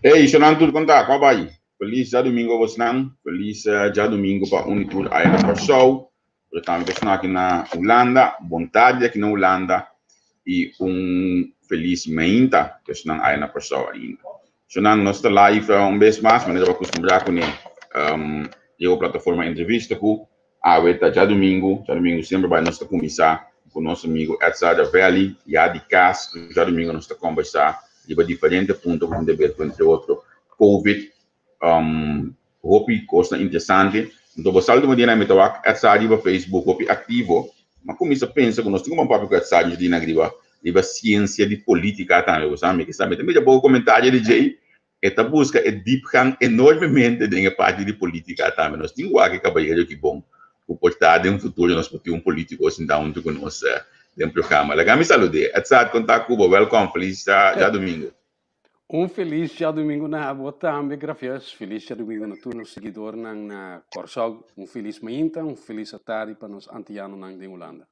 Hey, shonan tur kon ta? Kwa bai? Felis djadumingu bosnan. Felis djadumingu pa un i tur aya na Kòrsou. Pero tambe bosnan aki na Hulanda. Bon tardi aki na Hulanda i un felis mainta bosnan aya na Kòrsou ainda. Shonan, nos ta live un bes mas, manera bo a kustumbrá kuné riba plataforma Entrevista ku Awe ta djadumingu, djadumingu semper bai nos ta kuminsá ku nos amigu Edsard Ravelli, ya di kas. Djadumingu nos ta kombersá riba diferente punto ku tin ta ber ku entre otro Covid, hopi kosnan interesante. Anto bo sa ultimo dianan mi ta wak Edsard riba Facebook hopi aktivo, mi a kuminsá pensa ku nos tin ku ban papia ku Edsard dje dianan riba riba siensia di politika tambe, bo sa mi ke sa mi ta mira poko komentario di djei. E ta buska e diepgang enormemente den e parti di politica tambe. Nos tin wak e cabayero ki bon cu por ta den futuro nos por tin un politico sinta hunto cu nos den programa. Laga mi salud'é. Edzard, con ta cu bo? Welkom. Feliz djadomingo. Un feliz djadomingo na abo tambe, Grafias. Feliz djadomingo na tur nos siguidornan na Kòrsou. Un feliz mainta, un feliz atardi pa nos antianonan den Hulanda.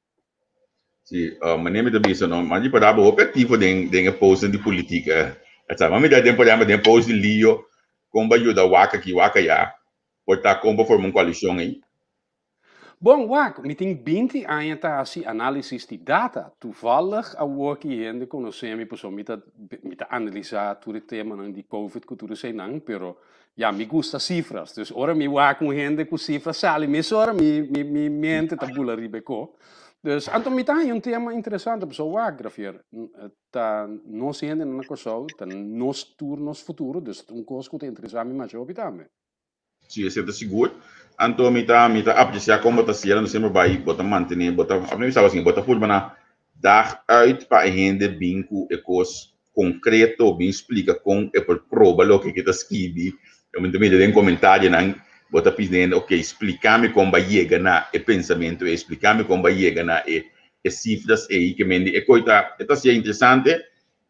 Si, manera mi ta bisa no, mas di pará bo hopi aktivo den den e postnan di politica. Sa, mas mi ta den por ehempel den post di Lio, kon bo a yuda wak aki wak aya, por ta kon bo forma un koalishon ei? Bon, wak, mi tin 20 aña ta hasi análisis di data. Toevallig awor ki hende konosé mi pasobra mi ta mi ta analisá tur e temanan di covid ku tur eseinan, pero ya mi gusta sifras. Dus ora mi wak un hende ku sifras sali mesora mi mi mi mente ta bula riba e ko. Dus anto mi ta haña un tema interesante pasobra wak Gravier ta nos hendenan na Kòrsou ta nos tur nos futuro dus ta un kos ku ta interesá mi masha hopi tambe. Si esei ta sigur. Anto mi ta mi ta apresiá kon bo ta siera no semper bai bo ta mantené bo ta mi bisa bo ta purba na dag uit pa e hende bin ku e kos konkreto bin splika kon e por proba loke ke ta skibi. Mi ta mira den komentarionan bo ta pidi hende ok splika mi kon bo a yega na e pensamentu ei, splika mi kon bo a yega na e e sifras ei ke mende e koi ta e ta sia interesante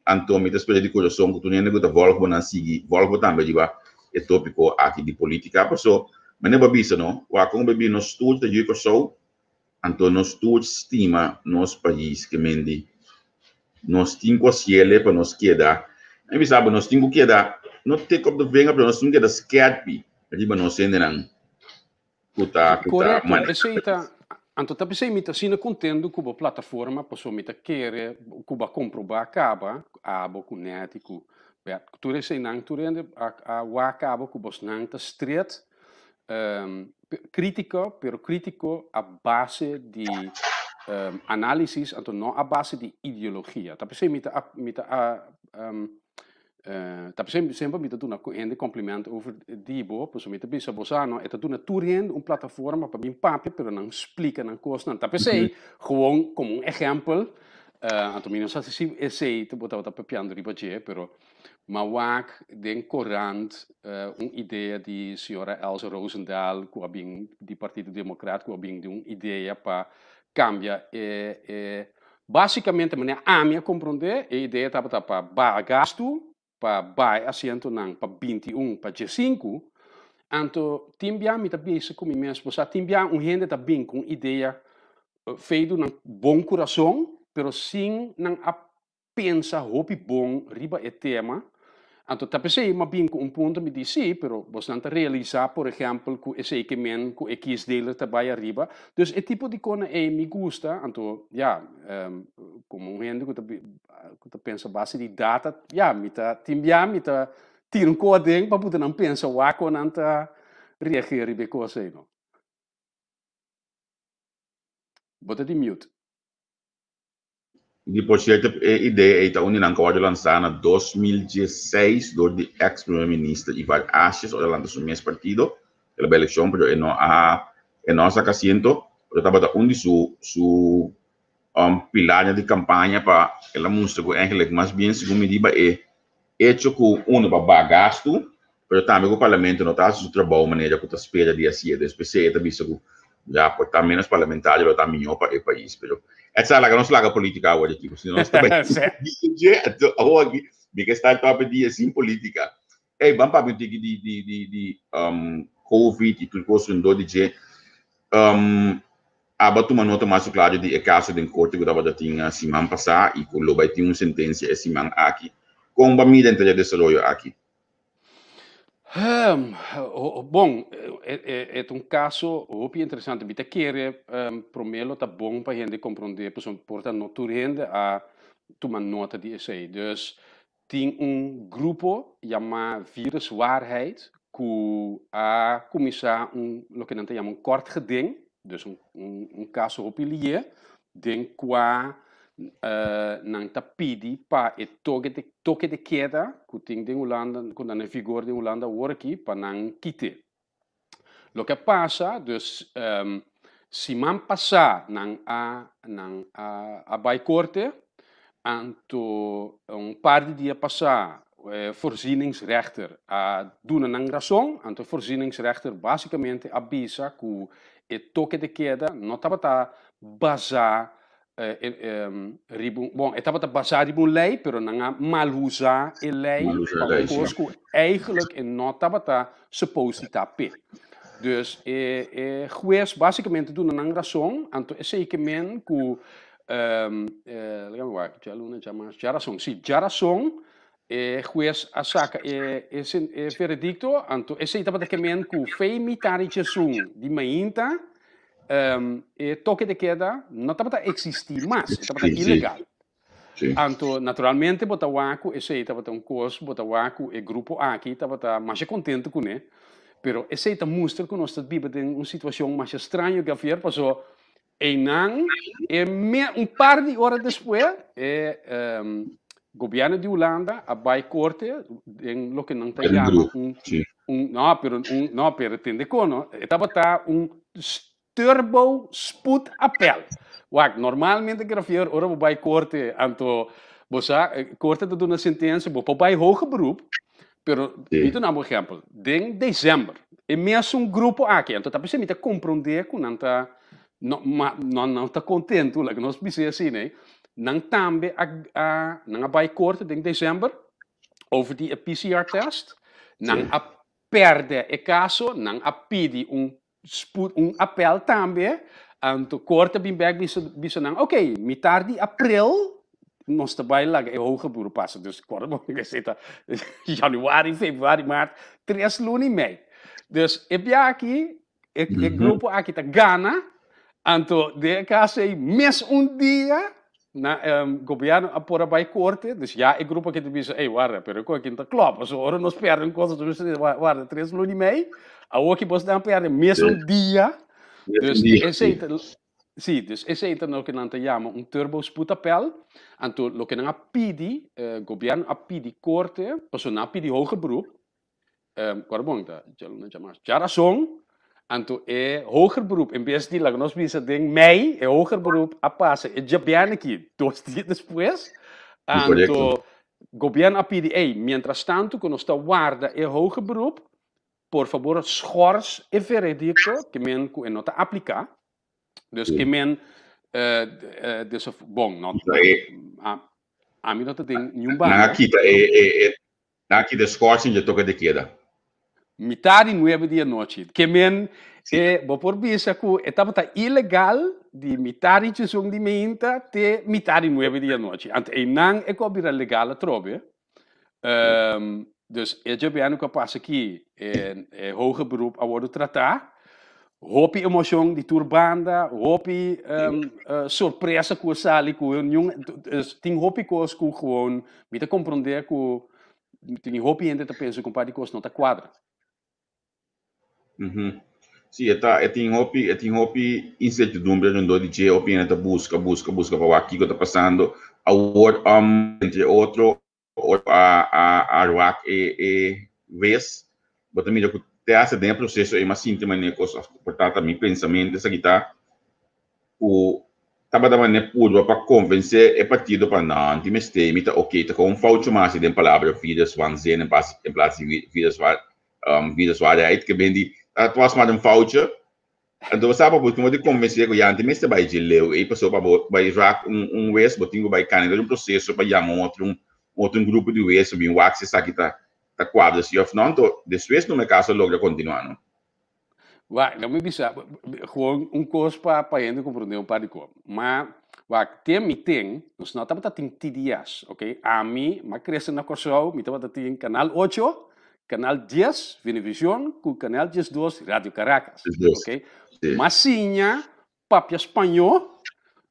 anto mi ta spera di kurason ku tur hende ku ta vòlg bo nan sigui vòlg bo tambe riba e topiko aki di politika paso manera bo a bisa no wak kon bo a bini nos tur ta yu Kòrsou. Anto nos tur stima nos pais ke mendi nos tin ku hasiele pa nos keda, mi bisa bo nos tin ku keda no tik op de vinger pero nos tin ku keda skerpi riba nos hendenan ku ta ku ta Korekto, esei ta, anto ta p'esei mi ta asina kontento ku bo plataforma pasobra mi ta kere ku bo a komprobá kaba abo ku Netty ku Bert ku tur eseinan tur hende a a wak kaba ku bosnan ta stret Crítico, pero crítico a base di análisis, anto no a base di ideologia. Ta p'esei mi ta mi ta ta p'esei semper mi ta duna hende compliment over di bo, pasobra mi ta bisa bo sa no, e ta duna tur hende un plataforma pa bin papia, pero nan splica nan cosnan. Ta p'esei, gewoon como un ehempel, anto mi no sa si esei bo tabata papiando riba dje, pero M'a wak den korant un idea di señora Els Rozendal ku a bin di Partido Demokrat ku a bin di un idea pa kambia e e basikamente manera ami a komprondé e idea tabata pa baha gastu pa baha e asientonan pa 21 pa 15 anto tin bia mi ta bisa ku mi mes bo sa tin bia un hende ta bin ku un idea feidu nan bon kurason pero sin nan a pensa hopi bon riba e tema, anto ta p'esei m'a bin ku un punto mi di sí, pero bosnan ta realisá por ehèmpel ku esei ke men ku e kiesdeler ta bai ariba, dus e tipo di kona ei mi gusta, anto ya, komo un hende ku ta ku ta pensa base di data, ya mi ta tin bia mi ta tira un koa aden pa puta nan pensa wak kon nan ta reageer riba e kos ei no. Bo ta di mute. Di por sierto e idea ei ta un di nan ku a wòrdu lansá na 2016 dor di eks primer minister Ivar Asjes ora lanta su mes partido. El a bai elekshon pero e no a e no a saka asiento pero tabata un di su su pilarnan di kampaña pa el a mustra ku eigenlijk mas bien segun mi riba e Echo ku unu pa baha gastu, pero tambe ku parlamento no ta hasi su trabou manera ku ta spera di hasié. Dus p'esei e ta bisa ku ya por ta ménos parlamentario lo ta mihó pa e pais. Pero etsa laga nos laga polítika awor aki, pasobra nos ta bai dje anto awor aki mi ke start up e dia sin polítika. Ey, ban papia un tiki di di di di covid i tur kos rondó di dje. Aba tuma nota mas klaru di e kaso den korte ku tabata tin siman pasá i ku lo bai tin un sentensia e siman aki. Kon bo a mira henter e desaroyo aki? Bon, e ta un kaso hopi interesante. Mi ta kere promé lo ta bon pa hende komprondé, pasobra por ta no tur hende a tuma nota di esei. Dus tin un grupo yamá Viruswaarheid ku a kuminsá un loke nan ta yama un kort geding, dus un kaso hopi lié den kua nan ta pidi pa e toke de toke de keda ku tin den Hulanda ku ta na vigor den Hulanda awor aki pa nan kite. Loke a pasa dus siman pasá nan a nan a bai korte anto un par di dia pasá e voorzieningsrechter a duna nan rason anto e voorzieningsrechter basikamente a bisa ku e toke de keda no tabata basá riba un, bon, e tabata basá riba un lei, pero nan a malusa e lei Malusa pa e un lei, sí. kos ku eigenlijk e no tabata supposed di ta p'e. Dus e e hues basikamente duna nan rason, anto esei ke men ku laga mi wak, djaluna, djamars, djarason, sí, djarason e hues a saka e e sen e veredikto, anto esei tabata ke men ku fei mitar di djesun di mainta e toke de keda no tabata eksistí mas, e tabata Sí, sí. ilegal. Sí. Anto, naturalmente bo ta wak ku esei tabata un kos, bo ta wak ku e grupo aki tabata masha kontentu kuné, pero esei ta mustra ku nos ta biba den un situashon masha straño, Gavier, paso einan e me un par di ora despues e gobièrnu di Hulanda a bai korte den loke nan ta Era un yama grupo, un sí. un no pero un no pero tende kon no e tabata un turbo spoed appel. Wak, normalmente Gravier ora bo bai korte anto bo sa korte ta duna sentensia bo por bai hoger beroep pero mi Sí. ta duna bo ehèmpel den desèmber e mesun grupo aki anto ta p'esei mi ta komprondé ku nan ta no ma no nan ta kontentu laga nos bis'é asina ei nan tambe a a nan a bai korte den desèmber over di e PCR test, nan Sí. a perde e caso, nan a pidi un spoed, un appel tambe, anto corte a bin bek bisa, bisa nan, ok, mitar di april nos ta bai laga e hoger beroep pasa, dus corda bo que esei ta januari, februari, maart, tres luna y mei. Dus e bia aki, e, e grupo aki ta gana, anto den e caso ei mes un dia na gobierno a por a bai corte, dus ya e grupo aki ta bisa, ey warda, pero e cosa aki no ta klop, pasobra ora nos perde un cosa, nos mester warda tres luna y mei, awor ki bos nan perde mes un dia, Mes dus un dia, esey sí. ta, sí, dus esey ta loke nan ta yama un turbo spoedapel, anto loke nan a pidi, gobierno a pidi corte, pasobra nan a pidi hoger beroep, Kor bon ta djaluna djamars djarason anto e hoger beroep en bes di laga nos bisa den mei e hoger beroep a pasa e djabièrnè aki dos dia despues anto gobierno a pidi ey mientras tanto ku nos ta warda e hoger beroep por fabor schors e veredicto ke men ku e no ta apliká dus ke men bon no ami no ta den niun Nan a banda. kita e e Nan ki de schorsing dje toke de keda. Mitar di nuebe di anochi. Ke men e bo por bisa ku e tabata ilegal di mitar di djesun di meinta te mitar di nuebe di anochi. Anto einan e ku a bira legal atrobe. Dus e djobièrnu ku a pasa aki e hoger beroep a wòrdu tratá. Hopi emocion di tur banda, hopi sorpresa cu a sali cu niun, dus tin hopi cos cu gewoon mi ta comprende cu tin hopi hende ta pensa cu un par di cos no ta cuadra. Si, e ta, e tin hopi, e tin hopi incertidumbre rondó di dje, hopi hende ta busca, busca, busca pa wak kico ta pasando. Awor, entre otro, Ora a a a wak e e wes, bo ta mira ku te hasta den e proseso ei mas sinti manera kos òf por ta ta mi pensamentu esaki ta ku tabata manera purba pa konvensé e partido pa no no tin mester mi ta oke ta kon un foucho mas den palabra virus waanzin en pas en plas di virus virus waarheid ke ben di ta was maar un foutje. Anto bo sa pa bo tin di konvensé ku ya anti mester bai dje leu ei pasobra pa bo bai rak un un wes bo tin ku bai kane den un proseso pa yama un otro un otro un grupo di wes pa bin wak si esaki ta ta kuadra si òf no anto despues no me kaso a logra kontinuá no. Wak, lo mi bisa gewoon un kos pa pa hende komprondé un par di kos. Ma wak, te mi ten, nos no tabata tin TDS, oké? Ami, m'a krese na Kòrsou, mi tabata tin Kanal ocho. Canal 10, Venevisión, ku Canal 12, Radio Caracas. Ok? M'a siña papia spañó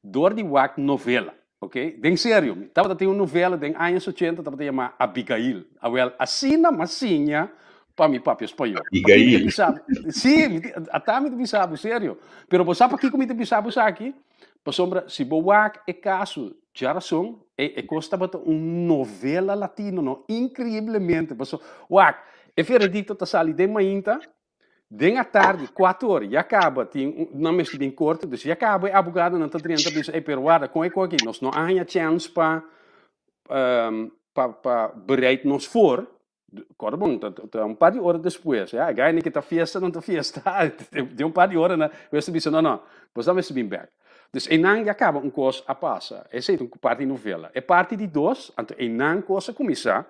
dor di wak novela. Ok? Den serio, mi tabata tin un novela den años ochenta tabata yama Abigail. Awel, asina m'a siña pa mi papia spañó. Pakiko mi ta bisa bo? Sí, mi ata mi ta bisa bo, serio. Pero bo sa pakiko mi ta bisa bo esaki? Pasobra si bo wak e kaso djarason, e e kos tabata un novela latino no, inkreiblemente. Paso, wak, e veredikto ta sali den mainta, den atardi, kuater or, ya kaba tin un, nan mester bin korte, dus ya kaba e abogadonan ta drenta bisa, ey, pero warda, kon e kos aki? Nos no a haña chèns pa pa pa bereid nos voor. Kòrda bon, ta ta un par di ora despues, ya, e gainan ke ta fiesta nan ta fiesta, den un par di ora nan mester bisa no no, bos nan mester bin bèk. Dus einan ya kaba un kos a pasa, esei ta un parti di novela. E parti di dos, anto einan kos a kuminsá,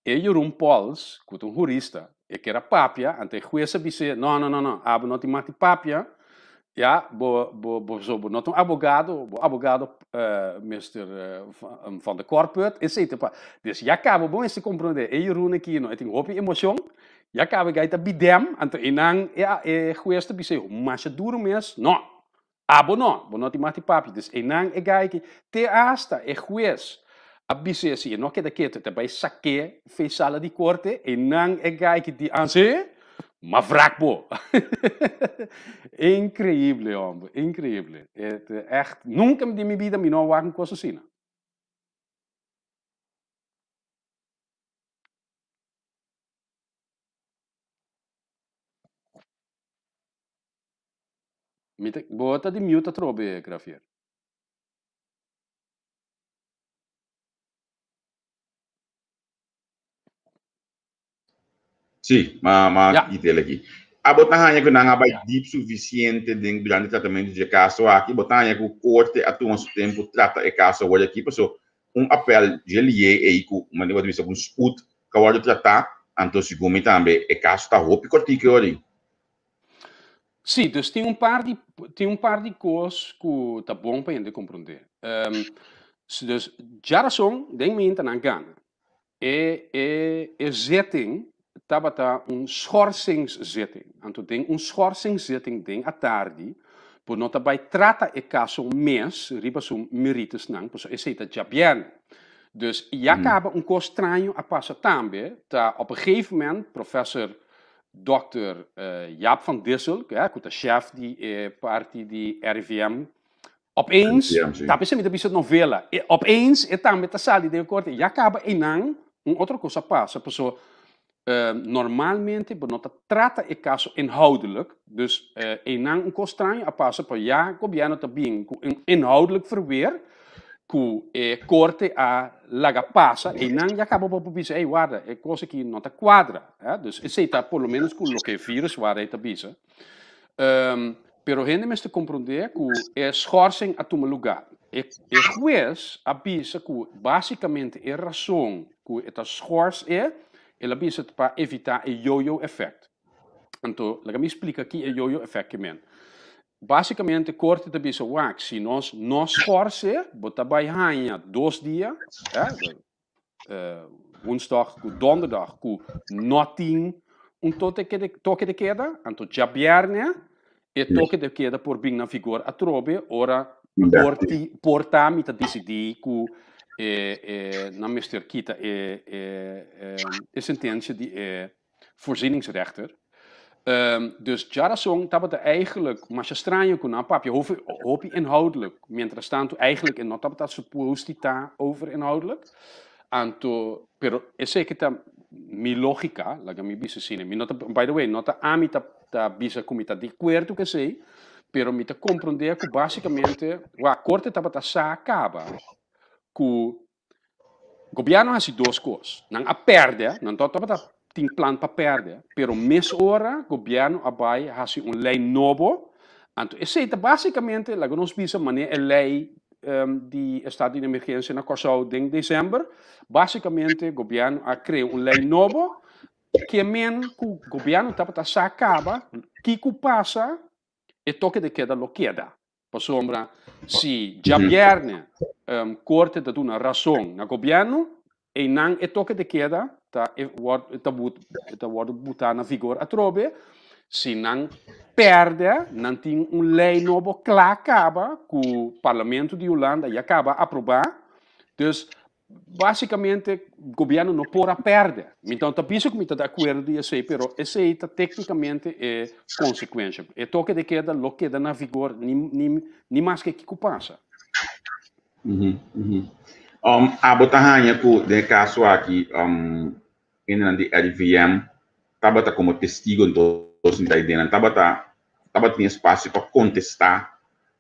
e Jeroen Pols, ku ta un hurista, e ker a papia, anto e hues a bis'é, no no no no, abo no tin mag di papia, Ya, bo, bo, bo, so, bo no ta un abogado, bo abogado Mister Van de Korput, esei ta pa. Dus ya kaba bo mester komprondé, e Jeroen aki no, e tin hopi emocion, ya kaba e gai ta bidem, anto einan e, e hues ta bis'é masha duro mes, no, abo no, bo no tin mag di papia. Dus einan e gai aki, te hasta e hues a bis'é si e no keda ketu, e ta bai sak'é fei sala di korte, einan e gai aki di anse, Ma wrak bo! Increíble, homber, increíble. Het echt, nunca den mi bida mi no a wak un cos asina. Mi ta, bo ta di mute atrobe, Gravier. Sí, ma ma ja. Kitel aki. A bo ta haña ku nan a bai diep sufisiente den durante tratamentu di e kaso aki? Bo ta haña ku korte a tuma su tempu trata e kaso awor aki? Paso un apel dje lié ei ku manera bo ta bisa ku un spoed ka wòrdu tratá, anto segun mi tambe e kaso ta hopi kòrtiku e ora ei. Sí, dus tin un par di tin un par di kos ku ta bon pa hende komprondé. Dus djarason den minta nan gana. E e e zitting tabata un schorsingszitting. Anto den un schorsingszitting den atardi bo no ta bai trata e kaso mes riba su meritesnan, pasobra esei ta djabièrnè. Dus ya kaba un kos straño a pasa tambe, ta op een gegeven moment professor dòkter Jaap van Dissel, ku ta shèf di e parti di RIVM, Opeens, ta p'esei mi ta bisa novela, e opeens e tambe ta sali den e korte, ya kaba einan un otro kos a pasa, paso normalmente bo no ta trata e kaso inhoudelijk, dus einan un kos straño a pasa, pero ya gobièrnu ta bin ku un inhoudelijk verweer ku e korte a laga pasa, einan ya kaba bo por bisa, ey warda, e kos aki no ta kuadra, dus esei ta por lo menos ku loke viruswaarheid ta bisa. Pero hende mester komprondé ku e schorsing a tuma lugá. E e hues a bisa ku básikamente e rason ku e ta schors e, el a bisa ta pa evitá e yo-yo effect. Anto, laga mi splika ki e yo-yo effect ke men. Básikamente korte ta bisa, wak, si nos no schors e, bo ta bai haña dos dia, woensdag ku donderdag ku no tin un tote de, toke de keda, anto djabièrnè e toke de keda por bin na vigor atrobe ora por ti, por ta mi ta disidí ku e, e nan mester kita e, e, e sentensia di e voorzieningsrechter. Dus djarason tabata eigenlijk masha straño ku nan a papia hopi, hopi inhoudelijk. Mientrastanto eigenlijk e no tabata supposed di ta over inhoudelijk. Anto, pero esei ke ta mi lógika, laga mi bisa asina. Mi no ta, by the way, no ta ami ta, ta bisa ku mi ta di akuerdo ku esei, pero mi ta komprondé ku básikamente, wak, korte tabata sa kaba ku Gobierno a hasi dos kos. Nan a pèrdè, nan no tabata tin plan pa pèrdè, pero mesora gobierno a bai hasi un lei nobo. Anto esei ta básikamente, laga nos bisa, manera e lei di estado di emergensia na Kòrsou den desèmber, básikamente gobierno a krea un lei nobo ke men ku gobierno tabata sa kaba kiko pasa e toke de keda lo keda. Pasobra si djabièrnè korte ta duna rason na gobièrnu, einan e toke de keda. ta ta ta wòrdu butá na vigor atrobe. Si nan pèrdè, nan tin un lei nobo kla kaba ku Parlamento di Hulanda ya kaba aprobá. Dus básikamente gobièrnu no por a pèrdè. Mi no ta bisa ku mi ta di akuerdo di esei, pero esei ta téknikamente e konsekuensha. E toke de keda lo keda na vigor ni ni ni maske kiko pasa. Abo ta haña ku den e kaso aki hendenan di RIVM tabata komo testigo entonces ta idenan tabata tabatin espasio pa kontestá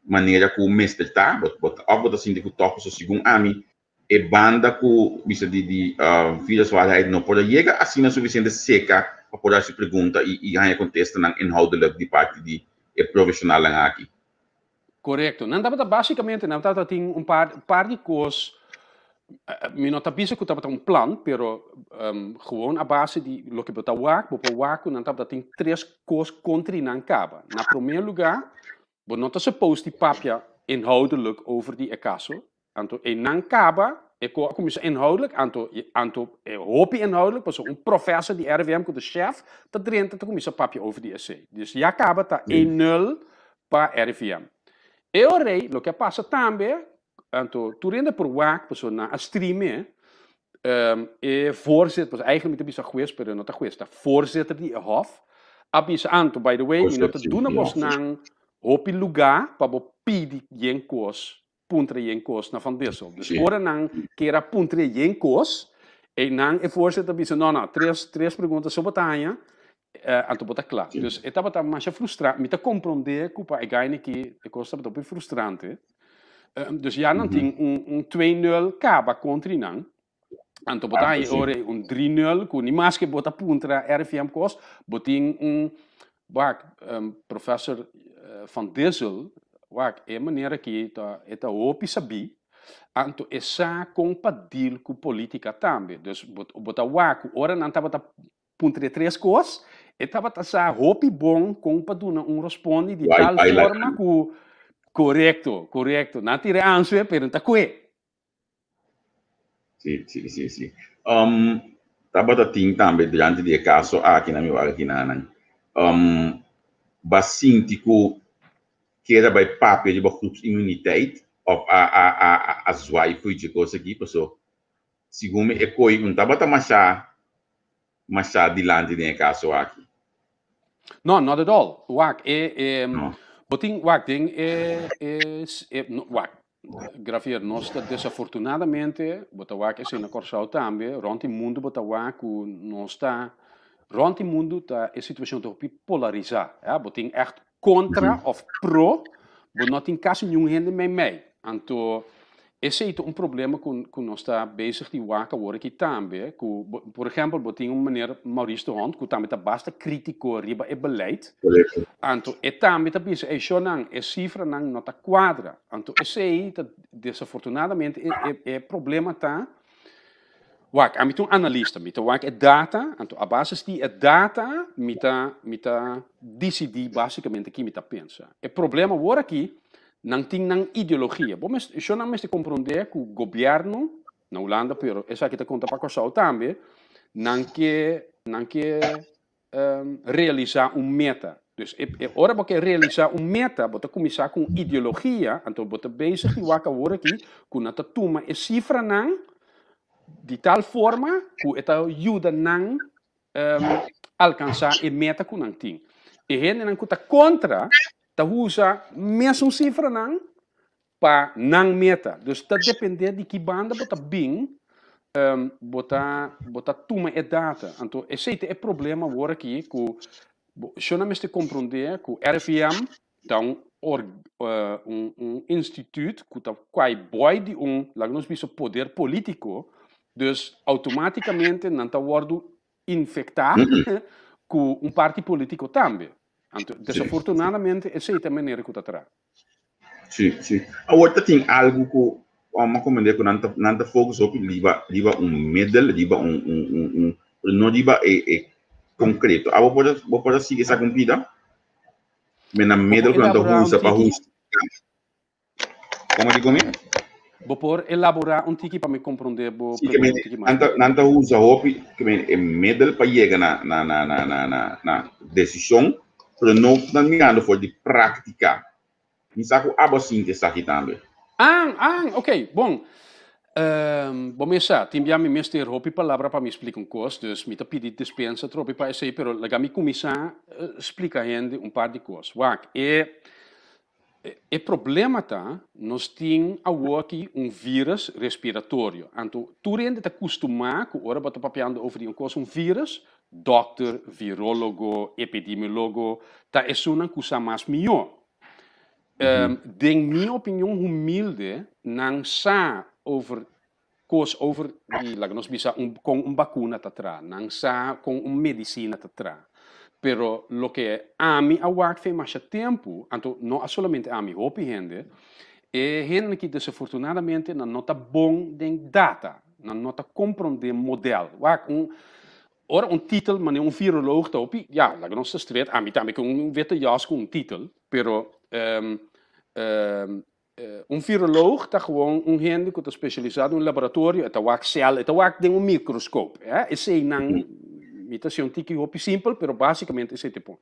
manera ku mester ta bo bo òf bo ta sinti ku tòg pasobra segun ami e banda ku bisa di di Viruswaarheid no por a yega asina sufisiente seka pa por hasi pregunta i i haña kontestanan inhoudelijk di parti di e profeshonalnan aki. Korekto. Nan tabata básikamente nan tabata tin un par par di kos, mi no ta bisa ku tabata un plan, pero gewoon a base di loke bo ta wak, bo por wak ku nan tabata tin tres kos kontri nan kaba. Na promé lugá, bo no ta suppose di papia inhoudelijk over di e kaso, Anto e nan kaba, e ko a kuminsá inhoudelijk, anto anto e hopi inhoudelijk, pasobra un professor di RIVM ku ta chef ta drenta ta kuminsá papia over di esei. Dus ya kaba ta e nul pa RIVM. E ora ei loke a pasa tambe, anto tur hende por wak pasobra nan a stream e, e voorzitter, pasobra eigenlijk mi ta bisa hues pero e no ta hues, ta voorzitter di e hof, a bisa anto by the way mi no ta duna bosnan hopi lugá pa bo pidi yen kos puntra yen kos na Van Dissel. Dus ora nan kier a puntra yen kos, e nan e voorzitter bisa, no, no, tres, tres pregunta so bo ta haña, anto bo ta kla. Dus e tabata masha frustra, mi ta komprondé ku pa e gaina aki e kos tabata hopi frustrante. Dus ya nan tin un, un twee nul kaba kontri nan. Anto bo ta haña ora un drie nul ku ni maske bo ta puntra RIVM kos, bo tin un, wak, professor Van Dissel, wak, e manera aki ta, e ta hopi sabí, anto e sa kon pa deal ku polítika tambe. Dus bo, bo ta wak ku ora nan tabata puntra e tres kos, e tabata sa hopi bon kon pa duna un rospondi di tal forma ku, korekto, korekto, nan tira e answer pero nan ta kue. Sí, sí, sí, sí. Um, tabata tin tambe durante di e caso aki na mi wak aki nanan. Um, ba sinti ku keda bai papia riba groepsimmuniteit of a a a a, a zwaai fo'i dje kos aki paso segun mi e koi un tabata masha masha dilanti den e caso aki. No, not at all. Wak, e, e, no. Bo tin, wak, den e, e, e no, wak, Gravier, nos ta desafortunadamente, bo ta wak esei na Kòrsou tambe, rònt di mundu bo ta wak ku nos ta, rònt di mundu ta e situashon ta hopi polarisá, ya, bo tin ègt kontra òf pro, bo no tin kasi niun hende meimei. Anto esei ta un problema ku ku nos ta bezig di wak awor aki tambe, ku bo por ehèmpel bo tin un meneer Maurice de Hond ku tambe ta basta krítiko riba e beleid, anto e tambe ta bisa ey shownan e sifranan no ta kuadra, anto esei ta desafortunadamente e e e problema ta wak ami ta un analista mi ta wak e data anto a basis di e data mi ta mi ta disidí basikamente ki mi ta pensa. E problema awor aki Nan tin nan ideologia. Bo mester, sho nan mester komprondé ku gobièrnu na Hulanda, pero esaki ta konta pa Kòrsou tambe, nan ke, nan ke realisá un meta. Dus e, e ora bo ke realisá un meta, bo ta kuminsá ku un ideologia, anto bo ta bezig di wak awor aki ku nan ta tuma e sifranan di tal forma ku e ta yuda nan alkansá e meta ku nan tin. E hendenan ku ta kontra ta usa mesun sifranan pa nan meta. Dus ta dependé di ki banda bo ta bin, bo ta bo ta tuma e data. Anto esei ta e problema awor aki ku bo nan mester komprondé ku RIVM ta un un un instituut ku ta kai boi di un laga nos bisa poder polítiko, dus outomátikamente nan ta wòrdu infektá ku un parti polítiko tambe. Anto desafortunadamente esei ta e manera ku ta traha. Sí, sí. Awor ta tin algu ku amo komprendé ku nan ta nan ta focus hopi riba riba un middel, riba un un un un pero no riba e e konkreto. Abo por a bo por a sigui esaki un pida? Mena Bo por middel ku nan ta elaborá un usa pa tiki? hustifiká. Komo di komi? Bo por elaborá un tiki pa mi komprondé bo Sí, ke pregunta men, un tiki mas nan ta, mihó? nan ta usa hopi, ke men, e middel pa yega na, na, na, na, na, na, na desishon, pero no nan mirando for di práktika. Mi sa ku abo a sinti esaki tambe. Ah, ah, ok, bon. Bo mes sa, tin bia mi mester hopi palabra pa mi splika un kos, dus mi ta pidi dispensa tropi pa esei, pero laga mi kuminsá splika hende un par di kos. Wak, e e problema ta, nos tin awoki un virus respiratorio. Anto tur hende ta kustumá ku ora bo ta papiando over di un kos, un virus, dòkter, virólogo, epidemiólogo, ta esunnan ku sa mas mihó. Den mi opinion humilde, nan sa over kos over di, laga nos bisa, un kon un bakuna ta traha, nan sa kon un medisina ta traha. Pero loke ami a wak fe masha tempu, anto no a solamente ami, hopi hende, e hendenan ki desafortunadamente nan no ta bon den data, nan no ta komprondé modèl. Wak, un ora un titel manera un viroloog ta hopi, ya, laga nos ta stret, ami tambe ku un witte jas ku un titel, Pero un viroloog ta gewoon un hende ku ta spesialisá den un laboratorio, e ta wak sèl, e ta wak den un mikroskop. Eseinan mi ta hasi un tiki hopi simpel, pero básikamente esei ta e pon.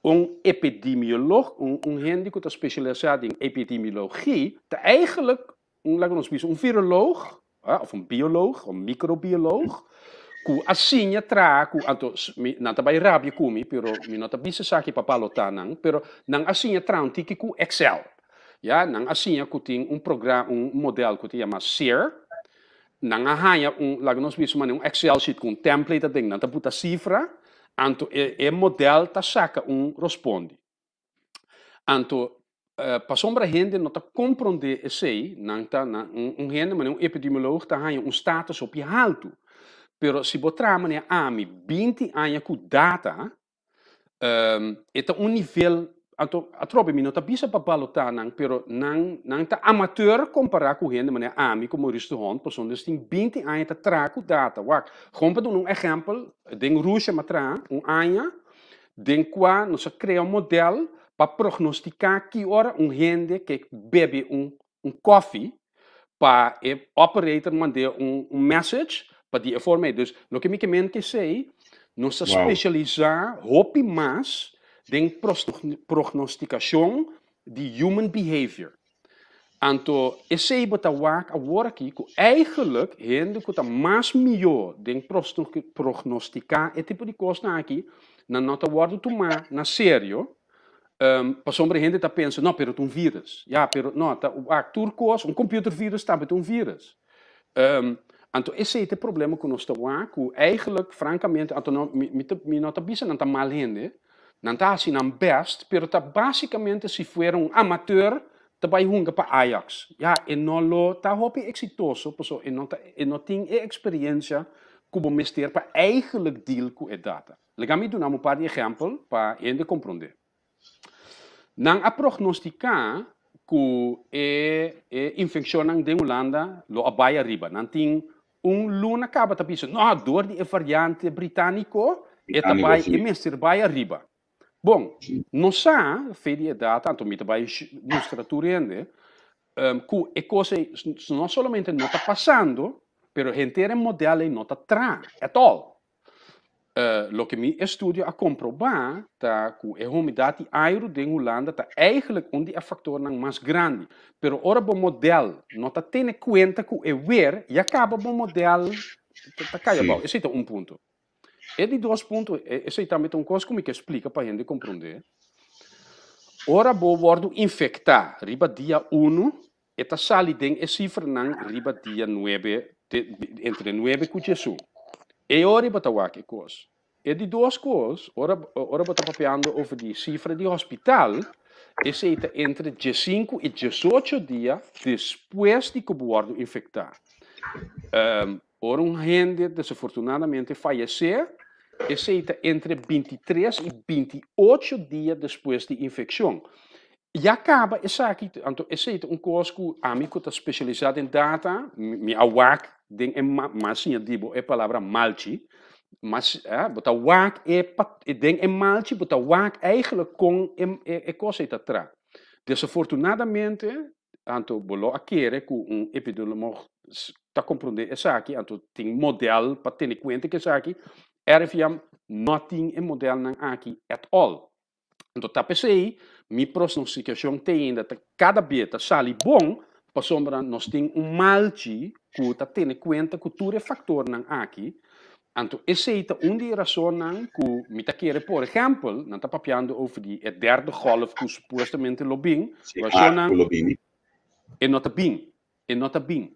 Un epidemiolog, un hende ku ta spesialisá den epidemiologie, ta eigenlijk un, laga nos bisa, un viroloog, of un bioloog, un microbioloog, ku a siña traha ku, anto mi, nan ta bai rabia ku mi, pero mi no ta bisa esaki pa balotá nan, pero nan a siña traha un tiki ku Excel. Ya, nan a siña ku tin un progra, un model ku ta yama SEER, nan a haña un, laga nos bisa manera un Excel sheet ku un template aden, nan ta buta sifra, anto e e model ta saka un rospondi. Anto, pasobra hende no ta komprondé esei, nan ta, nan, un, un hende manera un epidemioloog ta haña un status hopi haltu. Pero si bo traha manera ami 20 aña ku data, e ta un nivel, anto atrobe mi no ta bisa pa balotá nan, pero nan, nan ta amateur kompará ku hende manera ami ku Maurice de Hond, pasobra nos tin 20 aña ta traha ku data. Wak, gewoon pa duna un ehèmpel, den Rusia mi a traha un aña, den kua nos a krea un modèl pa prognostiká ki ora un hende ke bebe un un kòfi pa e operator mand'é un un message pa di e forma ei. Dus loke mi ke men ke esei, nos a spesialisá hopi mas den prognostikashon di human behavior. Anto esei bo ta wak awor aki ku eigenlijk hende ku ta mas mihó den prognostiká e tipo di kosnan aki, nan no ta wòrdu tumá na serio, pasobra hende ta pensa, no, pero ta un vírus. Ya, pero no, ta wak tur kos, un computer virus tambe ta un vírus. Anto esei ta e problema ku nos ta wak, ku eigenlijk, frankamente, anto no, mi mi ta mi no ta bisa nan ta mal hende, Nan ta hasi nan best, pero ta básicamente si fuera un amateur ta bai hunga pa Ajax. Ya, e no lo ta hopi exitoso paso e no ta e no tin e experiencia cu bo mester pa eigenlijk deal cu e data. Laga mi duna un par di ehempel pa hende compronde. Nan a prognostica cu e e infeccionnan den Hulanda lo a bai ariba. Nan tin Un luna kaba ta bisa, no, dor di e variante britániko e ta bai, e mester bai ariba. Bon, nos sa, fe di e data, anto mi ta bai mustra tur hende, ku e kos ei no solamente no ta pasando, pero henter e modèl ei no ta traha at all. Loke mi estudio a komprobá ta ku e humidat di airu den Hulanda ta eigenlijk un di e faktornan mas grandi. Pero ora bo modèl no ta tene kuenta ku e wer, ya kaba bo modèl ta kai abou. Esei ta un punto. E di dos punto, esei tambe ta un kos ku mi ke splika pa hende komprondé. Ora bo wòrdu infektá riba dia unu, E ta sali den e sifranan riba dia nuebe te entre nuebe ku djesun. E ora bo ta wak e kos. E di dos kos, ora ora bo ta papiando over di sifra di hospital, esei ta entre djesinku i djesocho dia despues di ku bo wòrdu infektá. Ora un hende desafortunadamente fayesé, esei ta entre 23 i 28 dia despues di infekshon. Ya kaba esaki, anto esei ta un kos ku ami ku ta spesialisá den data, mi a wak den e mas siña di bo e palabra malchi, mas bo ta wak e den e malchi bo ta wak eigenlijk kon e kos ei ta traha. Desafortunadamente. Anto bo lo a kere ku un epidemiolog ta komprondé esaki, anto tin modèl pa tene kuenta ku esaki. RIVM no tin e modèlnan aki at all. Anto ta p'esei mi prosnostikashon te ainda ta kada be ta sali bon, pasobra nos tin un malchi ku ta tene kuenta ku tur e faktornan aki. Anto esei ta un di e rasonnan ku mi ta kere, por ehèmpel, nan ta papiando over di e derde golf ku supuestamente lo bin, Sí, ah, ku lo bini. E no ta bin, e no ta bin.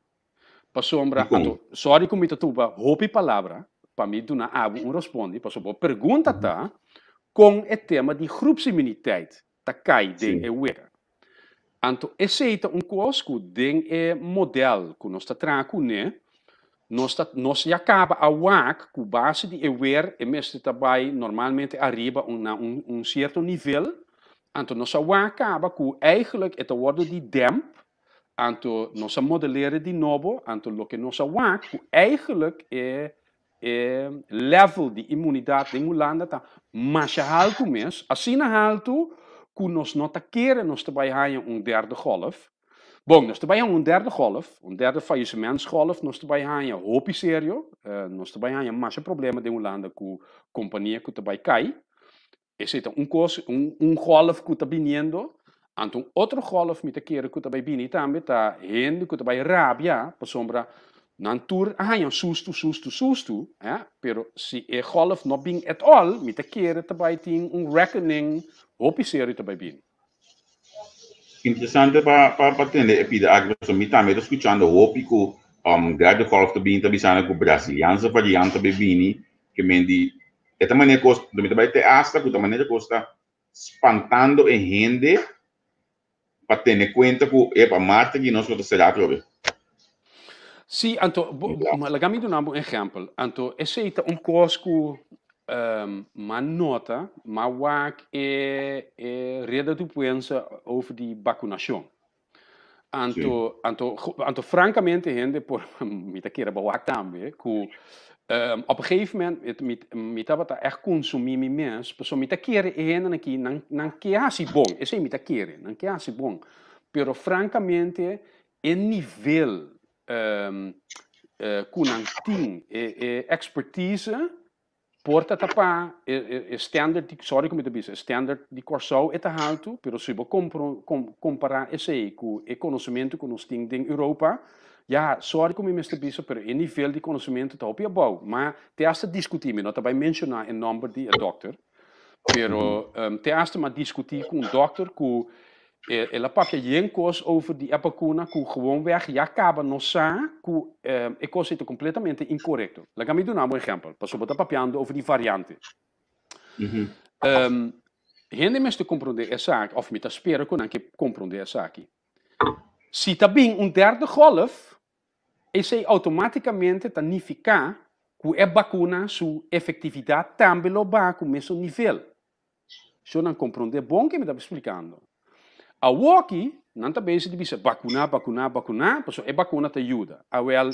Pasobra, anto, sorry ku mi ta tuba hopi palabra pa mi duna abo un rospondi, pasobra bo pregunta ta kon e tema di groepsimmuniteit ta kai den e wega. Anto esei ta un kos ku den e modèl ku nos ta traha kuné, nos ta nos ya kaba a wak ku base di e wer e mester ta bai normalmente ariba un na un un sierto nivel, anto nos a wak kaba ku eigenlijk e ta wòrdu di dèmp. Anto nos a modelera di nobo, anto loke nos a wak ku eigenlijk e e level di inmunidat den Hulanda ta masha haltu mes, asina haltu ku nos no ta kere nos ta bai haña un derde golf. Bon, nos ta bai haña un derde golf, un derde faillissementsgolf nos ta bai haña hopi serio, nos ta bai haña masha problema den Hulanda ku kompania ku ta bai kai. Esei ta un kos, un un golf ku ta biniendo. Anto un otro golf mi ta kere ku ta bai bini tambe ta hende ku ta bai rabia pasobra nan tur a haña sustu, sustu, sustu, eh, pero si e golf no bin at all, mi ta kere ta bai tin un reckoning hopi serio ta bai bini. Interesante pa pa pa tende e pida aki pasobra mi tambe ta skuchando hopi ku um derde golf ta bini ta bisando ku brasilianse variant ta bai bini ke men di E ta manera kos, mi ta bai te asta ku ta manera kos ta spantando e hende pa tene kuenta ku epa Marte aki nos lo ta será atrobe. Sí, anto, laga mi duna bo un ehèmpel. Anto, esei ta un kos ku m'a nota, m'a wak e e reda di prensa over di bakunashon. Anto, anto, anto francamente hende por, mi ta kere bawak tambe, ku op een gegeven moment, mi, mi tabata echt consumí mi mes, pasobra mi ta kere e hendenan aki, nan, nan ke hasi bon, esei mi ta kere, nan ke hasi bon, pero francamente e nivel ku nan tin, e, e expertise, Por ta ta pa e e standard di, sorry ku mi ta bisa, e standard di Kòrsou e ta haltu, pero si bo kompro kompará esei ku e konosementu ku nos tin den Europa, ya, sorry ku mi mester bisa, pero e nivel di konosementu ta hopi abou. Ma te asta diskutí, mi no ta bai menshoná e nòmber di e dòkter, pero te asta mi a diskutí ku un dòkter ku El a papia yen kos over di e bakuna ku gewoonweg ya kaba nos sa ku e kos ei ta kompletamente inkorekto. Laga mi duna bo un ehèmpel, pasobra bo ta papiando over di variante. Hende mester komprondé esaki, òf mi ta spera ku nan ke komprondé esaki. Si ta bin un derde golf, esei outomátikamente ta nifiká ku e bakuna su efektividat tambe lo baha ku mesun nivel. So nan comprende bon ke mi ta splikando. Awoki nan ta bezig di bisa bakuna, bakuna, bakuna, pasobra e bakuna ta yuda. Awel,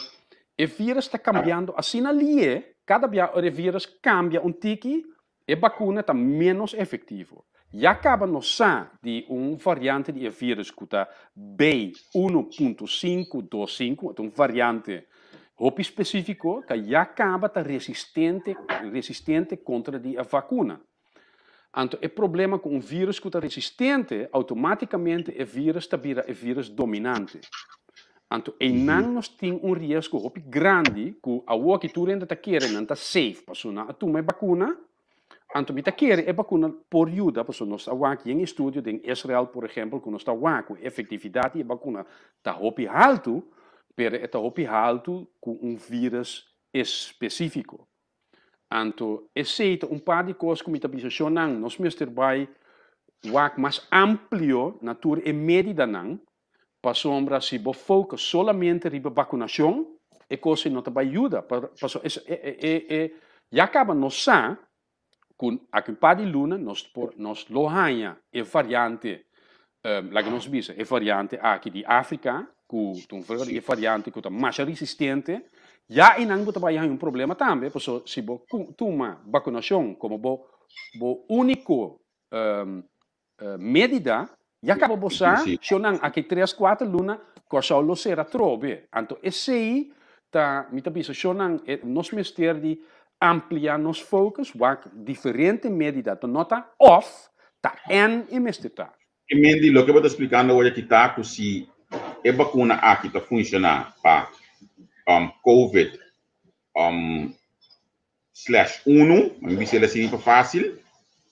e virus ta kambiando asina lié, kada bia ora e virus kambia un tiki, e bakuna ta ménos efektivo. Ya kaba nos sa di un variante di e virus ku ta B uno punto sinku dos sinku, ta un variante hopi spesífiko, ka ya kaba ta resistente resistente kontra di e vakuna. Anto e problema ku un virus ku ta resistente, outomátikamente e virus ta bira e virus dominante. Anto einan nos tin un riesgo hopi grandi ku awor ki tur hende ta kere nan ta safe pasobra nan a tuma e bakuna. Anto mi ta kere e bakuna por yuda pasobra nos a wak yen estudio den Israel por ehempel ku nos ta wak ku e efektividat di e bakuna ta hopi haltu, pero e ta hopi haltu ku un virus espesífiko. Anto esei ta un par di kos ku mi ta bisa shonnan, nos mester bai wak mas amplio na tur e medidanan, pasobra si bo focus solamente riba bakunashon, e kos ei no ta bai yuda, pasobra e ya kaba nos sa ku aki un par di luna nos por nos lo haña e variante laga nos bisa e variante aki di Afrika ku ta un e variante ku ta masha resistente ya einan bo ta bai haña un problema tambe pasobra si bo tuma bakunashon komo bo bo úniko medida. Ya kaba bo sa, shownan, aki tres, kuater luna, Kòrsou lo sera atrobe. Anto esei ta, mi ta bisa shownan, nos mester di amplia nos focus, wak diferente medida. Ta no ta òf, ta èn e mester ta. E men di loke bo ta splikando awor aki ta ku si e bakuna aki ta funshoná pa covid slash unu, mi bisa el asina pa fásil,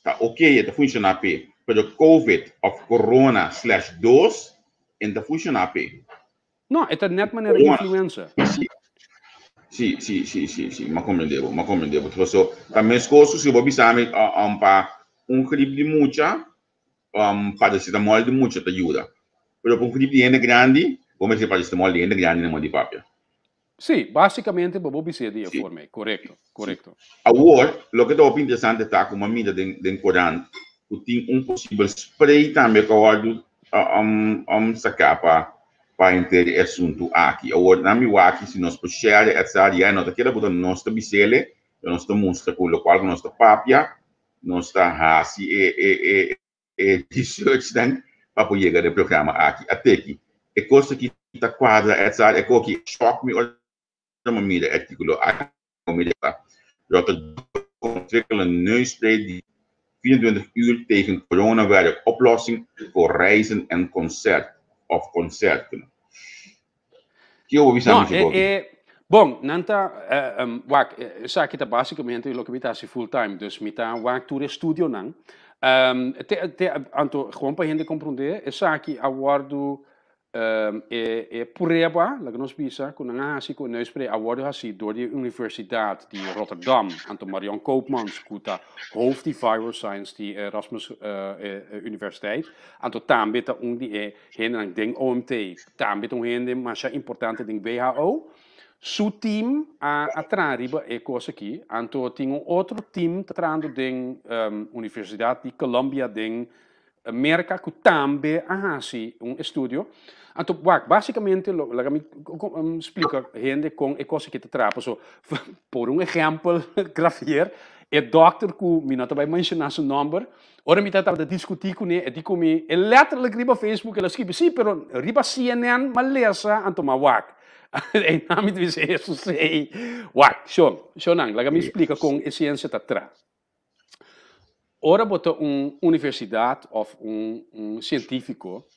ta ok, e ta funshoná p'e. Pero covid òf corona slash dos e no ta funshoná p'e. No, e ta nèt manera influenza. Sí, sí, sí, sí, sí, sí, m'a komprendé bo, m'a komprendé bo. Paso ta meskos ku si bo bisa mi pa un grip di mucha, paracetamol di mucha ta yuda. Pero pa un grip di hende grandi, bo mester paracetamol di hende grandi na moda di papia. Sí, básicamente bo bo bis'é di e forma ei. Korekto, korekto. Awor, loke ta hopi interesante ta ku mi a mira den den korant ku tin un posibel spray tambe ku a wòrdu saká pa pa henter e asuntu aki. Awor, nan mi wak si nos por share e etsa ya no ta keda ku ta nos ta bis'ele, pero nos ta mustra ku lokual ku nos ta papia, nos ta hasi e e e E researchnan pa por yega den programa aki a teki e kos aki ta kuadra etsa e koki shock mi ora mi mira e artikulo aki mi mira Rotterdam ontwikkelen neusspray die 24 uur tegen corona werkt oplossing voor reizen en concert of concerten. Kiko bo bisa No, mi e, koki? e, bon, nan ta, wak, esaki ta básicamente loke mi ta hasi full time, dus mi ta wak tur e studionan. Te, te, anto, gewoon pa hende komprondé, esaki a wòrdu, e, e prueba, laga nos bisa, ku nan a hasi ku e neusspray a wòrdu hasí dor di e Universidat di Rotterdam, anto Marion Koopmans, ku ta hoofd di Viral Science di Erasmus Universiteit, anto tambe ta un di e Hendenan den OMT tambe ta un hende masha importante den WHO. Su team a a traha riba e kos aki. Anto tin un otro team ta trahando den Universidad di Columbia den Merka ku tambe a hasi un estudio. Anto wak, basikamente lo laga mi splika hende kon e kos aki ta traha. Paso por un ehèmpel Gravier, e dòkter ku mi no ta bai menshoná su nòmber, Ora mi tabata diskutí kuné, e di ku mi, e lèterlik riba Facebook el a skibi, sí, pero riba CNN m'a lesa, anto m'a wak. Einan mi ta bisa, Hesus ei. Wak, shon, shonnan, laga mi splika kon e siensia ta tra. Ora bo ta un universidat òf un un sientífiko,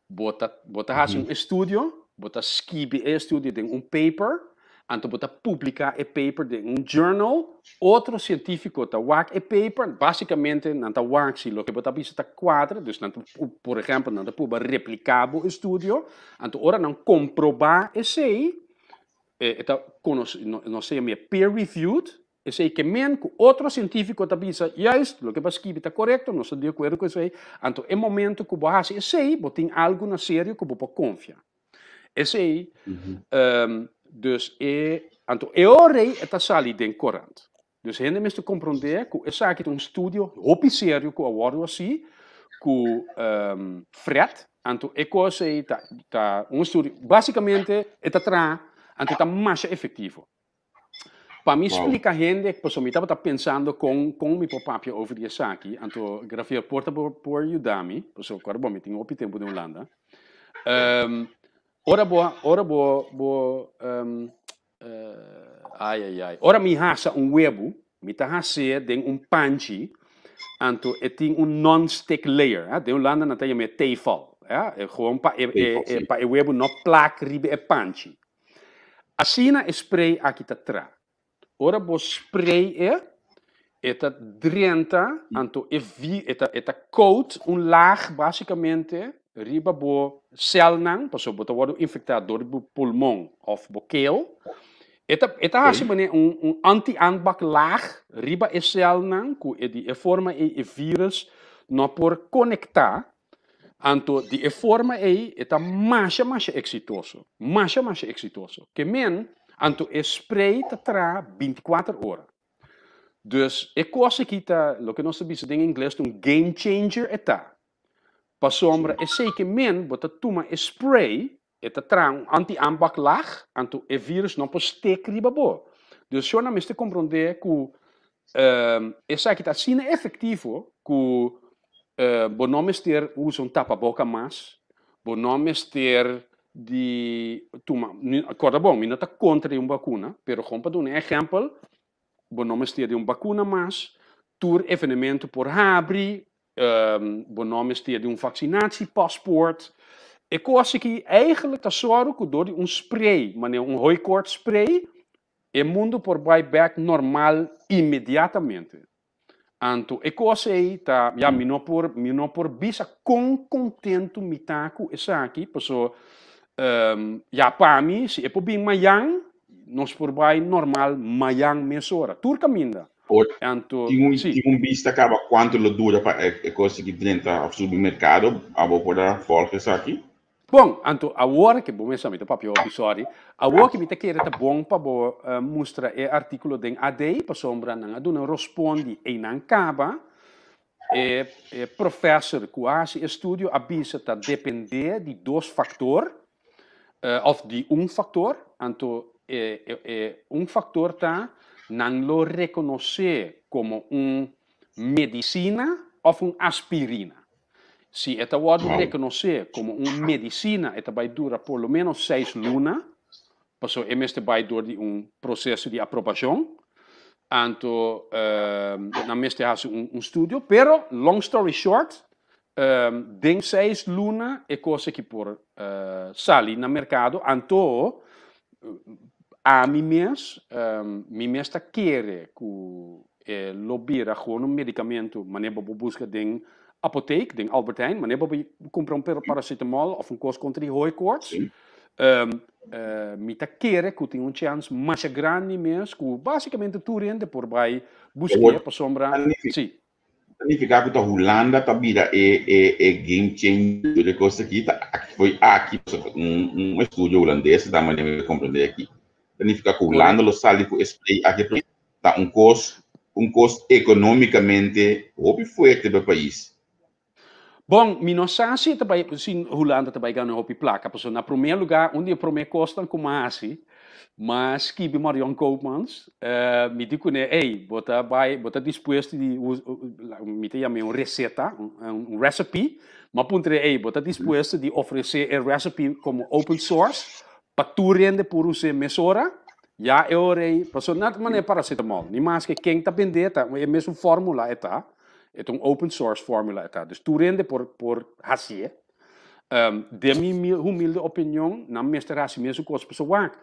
Bo ta bo ta hasi un estudio, bo ta skibi e estudio den un paper, anto bo ta publiká e paper den un journal, otro sientífiko ta wak e paper, básikamente nan ta wak si loke bo ta bisa ta kuadra, dus nan ta por ehèmpel nan ta prueba repliká bo estudio, anto ora nan komprobá esei, e ta konosí, nos ta yam'é peer reviewed, Esei ke men ku otro sientífiko ta bisa, Juist, loke bo a skibi ta korekto, nos ta di akuerdo ku esei. Anto e momento ku bo a hasi esei, bo tin algu na serio ku bo por konfia. Esei, dus e, anto e ora ei e ta sali den korant. Dus hende mester komprondé ku esaki ta un studio hopi serio ku a wòrdu hasi ku Fred, anto e kos ei ta ta un studio, basikamente e ta traha, anto e ta masha efektivo. Pa mi splika hende, pasobra mi tabata pensando kon kon mi por papia over di esaki, anto Gravier por ta por por yuda mi, pasobra kòrda bo mi tin hopi tempu den Hulanda. Ora bo ora bo bo ai ai ai, ora mi hasa un webu, mi ta has'é den un panchi, anto e tin un non-stick layer, den Hulanda nan ta yam'é tefal, gewoon pa e e pa e webu no plak riba e panchi. Asina e spray aki ta tra. Ora bo spray e, e ta drenta, anto e vi, e ta, e ta coat un laag basikamente riba bo celnan, pasobra bo ta wòrdu infektá dor di bo pulmon òf bo keel. E ta, e ta hasi manera un, un anti-aanbak laag riba e celnan ku e di e forma ei e virus no por konektá. Anto di e forma ei e ta masha masha eksitoso, masha masha eksitoso. Ke men, anto e spray ta traha bintikuater ora. Dus e kos aki ta loke nos ta bisa den ingles ta un game changer e ta. Pasobra esei ke men bo ta tuma e spray, e ta traha un anti-aanpak laag, anto e virus no por stek riba bo. Dus shor nan mester komprondé ku esaki ta asina efektivo ku. Bo no mester usa un tapaboka mas, bo no mester di tuma, kòrda bon, mi no ta kontra di un bakuna, pero gewoon pa duna e ehèmpel, bo no mester di un bakuna mas, tur evenemento por habri, bo no mester di un vaksinatiepaspoort. E kos aki eigenlijk ta sòru ku dor di un spray, manera un hooikoorts spray, e mundu por bai bèk normal inmediatamente. Anto e kos ei ta, ya mi no por, mi no por bisa kon kontentu mi ta ku esaki, paso ya pa mi si e por bin mayan, nos por bai normal mayan mesora, tur kaminda. Por Anto, tin un si. tin un bista kaba kuantu lo dura pa e e kos aki drenta òf subi merkado, abo por a volg esaki? Bon, anto awor ke bo mester mi ta papia hopi, sorry. Awor ke mi ta kere ta bon pa bo mustra e artíkulo den AD, pasobra nan a duna un rospondi einan kaba. E e professor ku a hasi e studio a bisa ta dependé di dos faktor, òf di un faktor. Anto e e e un faktor ta nan lo rekonosé komo un medisina òf un aspirina. Si e ta wòrdu rekonosé komo un medisina e ta bai dura por lo ménos seis luna, pasobra e mester bai dor di un proseso di aprobashon. Anto nan mester hasi un studio, pero long story short, den seis luna e kos aki por sali na merkado. Anto ami mes, mi mes ta kere ku E lo bira gewoon un medicamento manera bo por busca den apotheek, den Albert Heijn, manera bo por cumpra un paracetamol of un cos contra di hooikoorts. Mi ta kere cu tin un chance masha grandi mes cu basicamente tur hende por bay busque pasobra, si. Ta nifica cu ta Hulanda ta bira e e e game changer tur e cos aki ta aki foi aki pasobra un un estudio hulandes ta manera mi ta comprende aki ta nifica cu Hulanda lo sali cu e spray aki ta un cos un cos economicamente hopi fuerte pa e pais. Bon, mi no sa si e ta bai, si Hulanda ta bai gana hopi plaka, pasobra na promé lugá, un di e promé kosnan ku mi a hasi, mi a skibi Marion Koopmans, mi di kuné, ey, bo ta bai, bo ta dispuesto di, mi ta yam'é un reseta, un recipe, mi a puntr'é, ey, bo ta dispuesto di ofresé e recipe komo open source pa tur hende por us'é mesora? Ya e ora ei, pasobra no ta manera paracetamol, ni maske ken ta bend'é ta e mesun fórmula e ta. E ta un open source formula e ta. Dus tur hende por por hasié. Den mi humilde opinion, nan mester hasi mesun kos. Pasobra wak,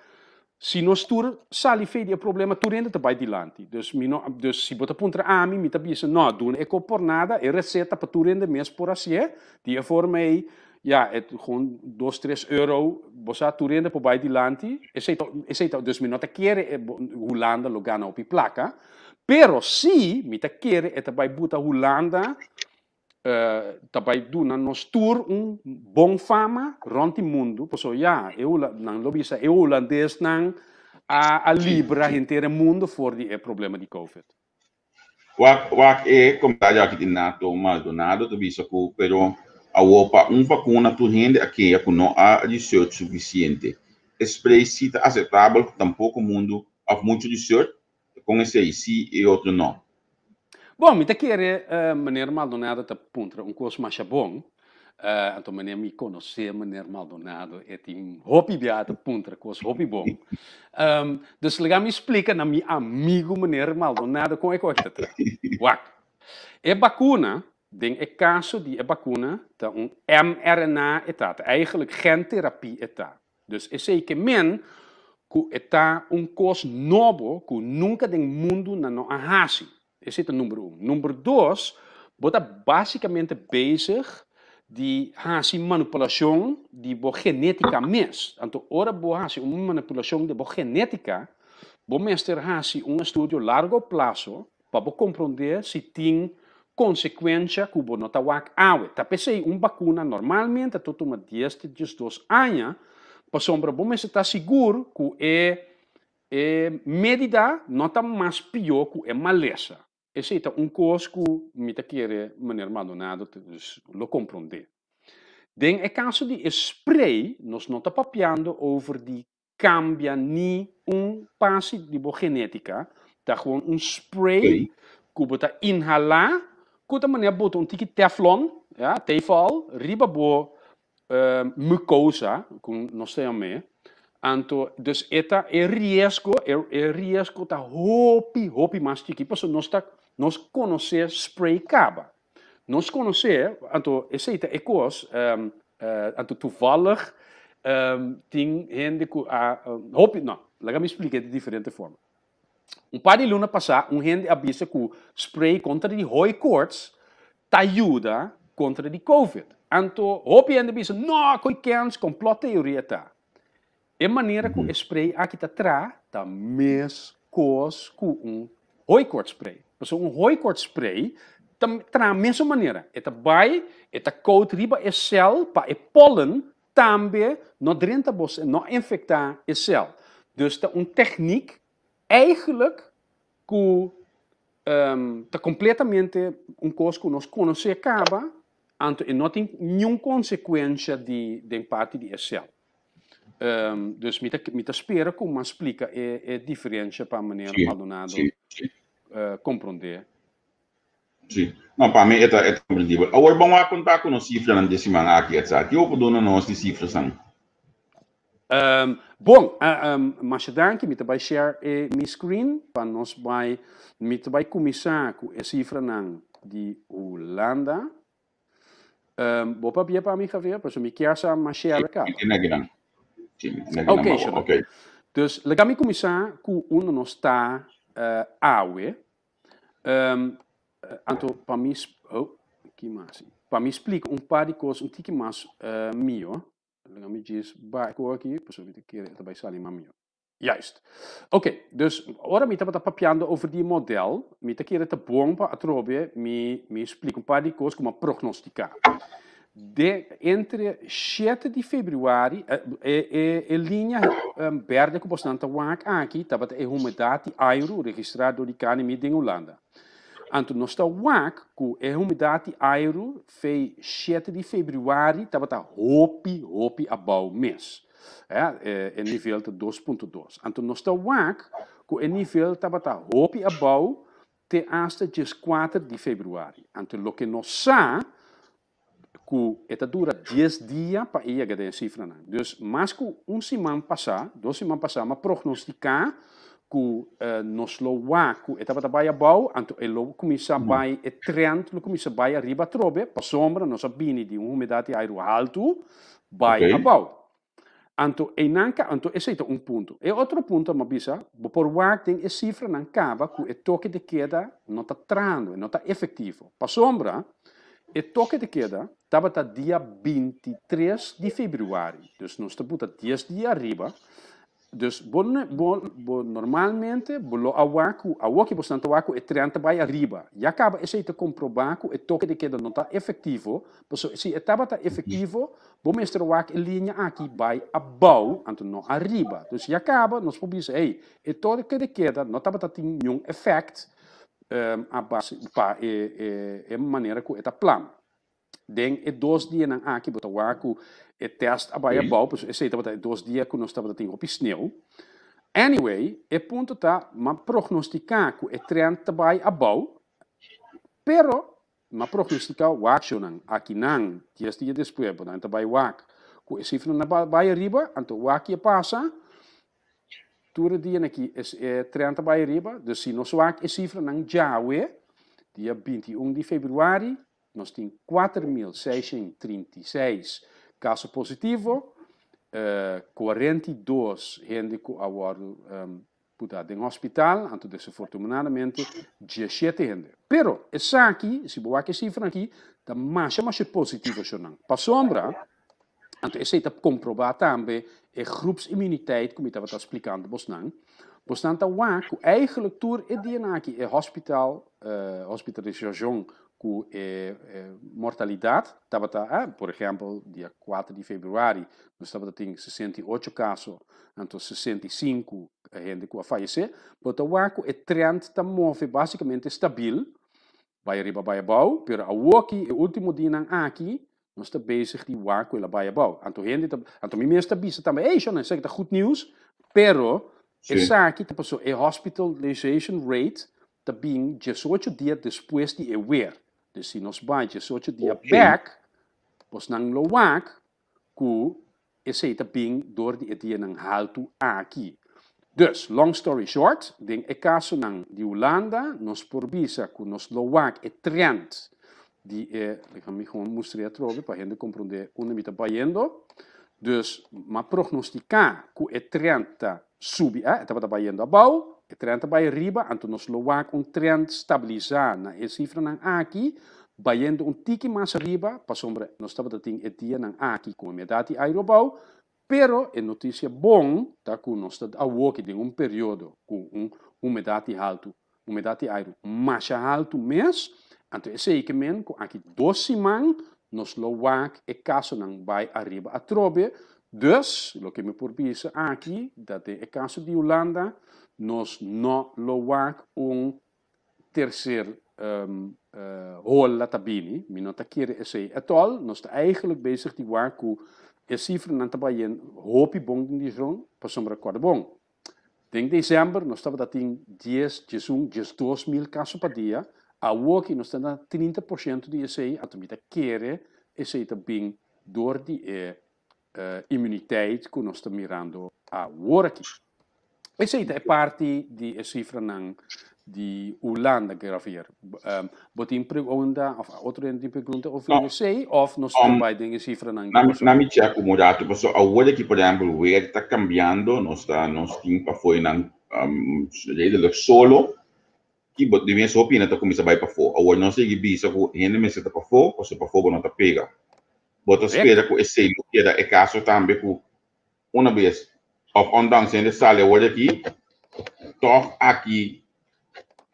si nos tur sali fei di e problema, tur hende ta bai dilanti. Dus mi no, dus si bo ta puntra ami, mi ta bisa, no, duna e kop por nada, e reseta pa tur hende mes por hasié. Di e forma ei, ya, e gewoon dos, tres euro, bo sa, tur hende por bai dilanti. Esei ta, esei ta, dus mi no ta kere e Hulanda lo gana hopi plaka. Pero si mi ta kere e ta bai buta Hulanda ta bai duna nos tur un bon fama rond di mundu, pasobra ya, e nan lo bisa e hulandesnan a a libra henter e mundu for di e problema di covid. Wak wak e komentario aki di Nato Maldonado ta bisa ku pero awor pa un vakuna tur hende a kea ku no a research sufisiente. E spray si ta aseptabel ku tampoko mundu òf muchu research Kon esei si i otro no? Bon, mi ta kere meneer Maldonado ta puntra un kos masha bon. Anto meneer mi konosé meneer Maldonado, e tin hopi bia ta puntra kos hopi bon. Dus laga mi splika na mi amigu meneer Maldonado kon e kos ta traha. Wak, e bakuna, den e kaso di e bakuna, ta un mRNA e ta, ta eigenlijk genterapie e ta. Dus esei ke men ku e ta un kos nobo ku nunka den mundu nan no a hasi. Esei ta number un. Number dos, bo ta basikamente bezig di hasi manipulashon di bo genétika mes. Anto ora bo hasi un manipulashon di bo genétika, bo mester hasi un estudio largo plaso Pa bo komprondé si tin konsekuensha ku bo no ta wak awe. Ta p'esei un bakuna normalmente ta tuma dies te diesdos aña pasobra bo mester ta sigur ku e e medida no ta mas pió ku e malesa. Esei ta un kos ku mi ta kere meneer Maldonado lo komprondé. Den e kaso di e spray nos no ta papiando over di cambia ni un pasi di bo genetica, ta gewoon un spray cu bo ta inhala. ku ta manera bota un tiki teflon, ja, tefal, riba bo mucosa, ku nos ta yam'é. Anto, dus e ta e riesgo, e e riesgo ta hopi, hopi mas chikí, pasobra nos ta, nos konosé spray kaba. Nos konosé, anto esei ta e kos, anto toevallig tin hende ku a, hopi, no, laga mi splika di diferente forma. Un par di luna pasá un hende a bisa ku spray kontra di hooikoorts ta yuda kontra di covid. Anto hopi hende bisa, no, koi kens, complotteoria ta. E manera ku e spray aki ta tra ta meskos ku un hooikoortsspray. Pasobra un hooikoortsspray ta traha mesun manera. E ta bai, e ta coat riba e sèl pa e pollen tambe no drenta bo, no infektá e sèl. Dus ta un teknik eigenlijk ku ta kompletamente un kos ku nos konosé kaba, anto e no tin niun konsekuensha di den parti di e sèl. Dus mi ta mi ta spera ku mi a splika e e diferensha pa meneer Maldonado komprondé. Sí. No, pa mi e ta e ta komprendibel. Awor bon wak konta ku nos sifranan di e siman aki, Edsar. Ki bo por duna nos di sifrasnan? Bon, masha danki. Mi ta bai share e mi screen pa nos bai, mi ta bai kuminsá ku e sifranan di Hulanda. Bo papia pa mi, Javier? Pasobra mi kier sa mas share kaba. Mi tin akinan. Sí, mi tin akinan pa bo. Ok. Dus laga mi kuminsá ku unda nos ta awe. Anto pa mi, oh, ki mas? Pa mi splika un par di kos un tiki mas mihó. Laga mi djis bai ku aki, pasobra mi ta kere e ta bai sali mas mihó. Juist. Oké, dus ora mi tabata papiando over di e model, mi ta kere ta bon pa atrobe mi mi splika un par di kos ku mi a prognostiká. De entre shete di februari, e e e liña berde ku bosnan ta wak aki tabata e humedat di airu registrá dor di KNMI den Hulanda. Anto nos ta wak ku e humedat di airu fei shete di februari tabata hopi hopi abou mes. E nivel ta 2.2. Anto nos ta wak ku e nivel tabata hopi abou te asta 14 di februari. Anto loke nos sa ku e ta dura dies dia pa e yega den e sifranan. Dus mas ku un siman pasá, dos siman pasá, mi a prognostiká ku nos lo wak ku e tabata bai abou, anto e lo kuminsá bai, e trend lo kuminsá bai ariba atrobe, pasobra nos a bini di un humedat di airu haltu bai abou. Anto einan ka, anto esei ta un punto. E otro punto mi a bisa, bo por wak den e sifranan kaba ku e toke de keda no ta trahando, e no ta efektivo. Pasobra e toke de keda tabata dia 23 di febrüari, dus nos ta buta dies dia ariba, dus bo bo bo normalmente bo lo a wak ku awoki bo esnan ta wak ku e tren ta bai ariba. Ya kaba esei ta komprobá ku e toke de keda no ta efektivo, pasobra si e tabata efektivo Bo mester wak e liña aki bai abou, anto no ariba. Dus ya kaba nos por bisa, hey, e toke de keda no tabata tin niun effect a base pa e e manera ku e ta plan. Den e dos dianan aki bo ta wak ku e test a bai abou, pasobra esei tabata e dos dia ku nos tabata tin hopi sneu. Anyway, e punto ta, m'a prognostica ku e trend ta bai abou, pero M'a prognostica wakshonnan akinan dies dia despues bo nan ta bai wak ku e sifranan a bai ariba, anto wak ki a pasa tur e dianan aki e trend ta bai ariba, dus si nos wak e sifranan djawe dia 21 di februari nos tin 4636 kaso positivo, 42 hende ku a wòrdu Puta den hospital, anto desafortunadamente 17 hende. Pero esaki, si bo wak e sifranan aki, ta masha masha positivo shornan. Pasobra, anto esei ta komprobá tambe e groepsimmuniteit ku mi tabata splikando bosnan. Bosnan ta wak ku eigenlijk tur e dianan aki e hospital, hospitalisashon ku e mortalidat tabata, por ehèmpel dia kuater di februari nos tabata tin 68 kaso anto 65 hende ku a fayesé, bo ta wak ku e trend ta move básikamente stabil, bai ariba bai abou, pero awoki e último dianan aki nos ta bezig di wak ku el a bai abou. Anto hende ta, anto mi mes ta bisa tambe, ey shon, esaki ta goed nieuws, pero esaki ta pasobra e hospitalization rate ta bin 18 dia despues di e weer. Dus si nos bai 18 dia bek, bosnan lo wak ku esei ta bin dor di e dianan haltu aki. Dus, long story short, den e kasonan di Hulanda nos por bisa ku nos lo wak e trend di e, laga mi gewoon mustr'é atrobe pa hende komprondé unda mi ta bayendo. Dus, m'a prognostiká ku e trend ta subi, e tabata bayendo abou, e trend ta bai riba, anto nos lo wak un trend stabilisá na e sifranan aki, bayendo un tiki mas riba, pasobra nos tabata tin e dianan aki ku humedat di airu abou, pero e notisia bon ta ku nos ta awoki den un periodo ku un humedat di haltu, humedat di airu masha haltu mes, anto esei ke men ku aki dos siman nos lo wak e kasonan bai ariba atrobe, dus loke mi por bisa aki ta den e kaso di Hulanda nos no lo wak un tercer hola ta bini, mi no ta kere esei at all, nos ta eigenlijk bezig di wak ku e sifranan ta bai hopi bon den Dijon pasobra kòrda bon. Den december nos tabata tin dies, diesun, diesdos mil kaso pa dia, awoki nos ta na 30% di esei, anto mi ta kere esei ta bin dor di e immuniteit ku nos ta mirando aworaki. Esei ta e parti di e sifranan di Hulanda, Gravier. Bo tin pregunta of otro hende tin pregunta over No. esei of nos ta bai den e sifranan di Na, Kòrsou? na mi check un rato, paso awor aki, por ehempel, weer ta cambiando, nos ta, nos tin pafó nan redelijk solo, ki bo di mes hopi hende ta cuminsa bai pafó. Awor nos sigui bisa cu hende mester ta pafó, paso pafó bo no ta pega. Bo ta Correcto. spera cu esei lo keda e caso tambe cu una bes of ondanks hende sali awor aki, toch aki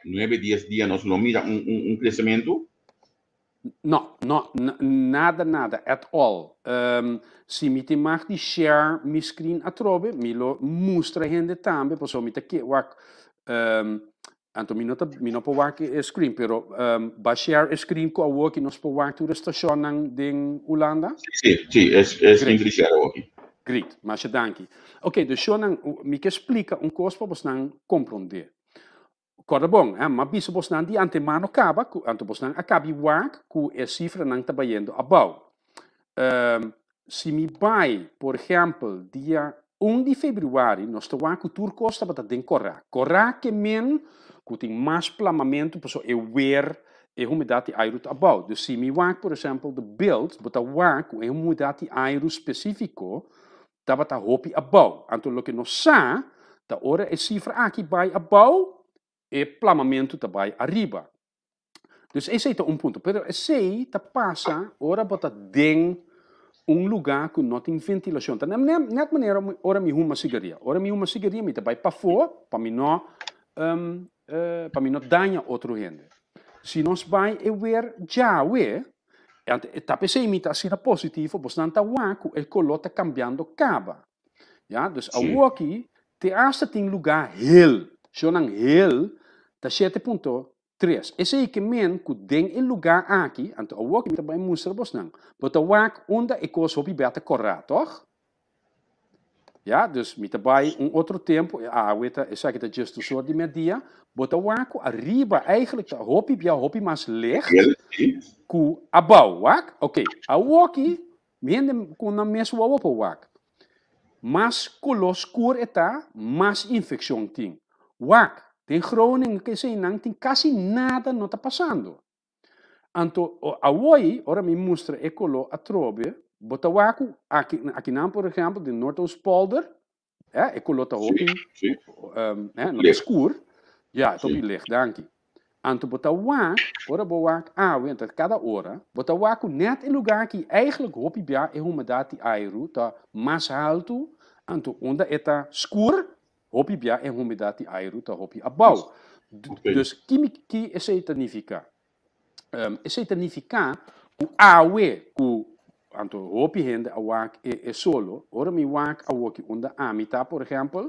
nuebe, dies dia nos lo mira un, un, un crecemento? No, no, nada, nada, at all. Si mi tin mag di share mi screen atrobe, mi lo mustra hende tambe, pasobra mi ta ke wak, anto mi no ta, mi no por wak e screen, pero ba share e screen ku awoki nos por wak tur e stashonnan den Hulanda? Sí, sí, sí, e, e screen Great. ta di share awoki. Great, masha danki. Ok, dus shownan, mi ke splika un kos pa bosnan komprondé. Kòrda bon, hè, m'a bisa bosnan di antemano kaba, ku anto bosnan a kabi wak ku e sifranan ta bayendo abou. Si mi bai, por ehèmpel, dia un di febrüari, nos ta wak ku tur kos tabata den kòrá. Kòrá ke men ku tin mas plamamentu pasobra e wer, e humedat di airu ta abou. Dus si mi wak, por ehèmpel, de beeld, bo ta wak ku e humedat di airu spesífiko tabata hopi abou. Anto loke nos sa ta ora e sifra aki bai abou, e plamamentu ta bai ariba. Dus esei ta un punto. Pero esei ta pasa ora bo ta den un lugá ku no tin ventilashon. Ta net manera ora mi huma sigaria. Ora mi huma sigaria mi ta bai pafó pa mi no pa mi no daña otro hende. Si nos bai e wer djawe, ta p'esei mi ta asina positivo, bosnan ta wak ku e koló ta kambiando kaba. Ya, dus awoki te asta tin lugá hel, shownan hel ta 7.3. Esei ke men ku den e lugá aki, anto awoki mi ta bai mustra bosnan, bo ta wak unda e kos hopi bia ta kòrá, tòg? Ya, dus mi ta bai un otro tempu, awe ta, esaki ta djes tusor di mèrdia, bo ta wak ku ariba eigenlijk ta hopi bia hopi mas licht ku abou, wak? Oké, awoki Mi hende ku nan mes wowo por wak. Mas koló skur e ta, mas infekshon tin. Wak, den Groningen ku eseinan tin kasi nada no ta pasando. Anto awoi ora mi mustra e koló atrobe, bo ta wak ku aki akinan por ehèmpel den Noordoostpolder, e koló ta hopi no ta skur. Ya, e ta hopi licht, danki. Anto bo ta wak, ora bo wak awe, anto kada ora, bo ta wak ku nèt e lugá aki eigentlik hopi bia e humedat di airu ta mas haltu, anto unda e ta skur, hopi bia e humedat di airu ta hopi abou. Dus ki mi ki esei ta nifiká? Esei ta nifiká ku awe ku anto hopi hende a wak e e solo, ora mi wak awoki unda ami ta por ehèmpel,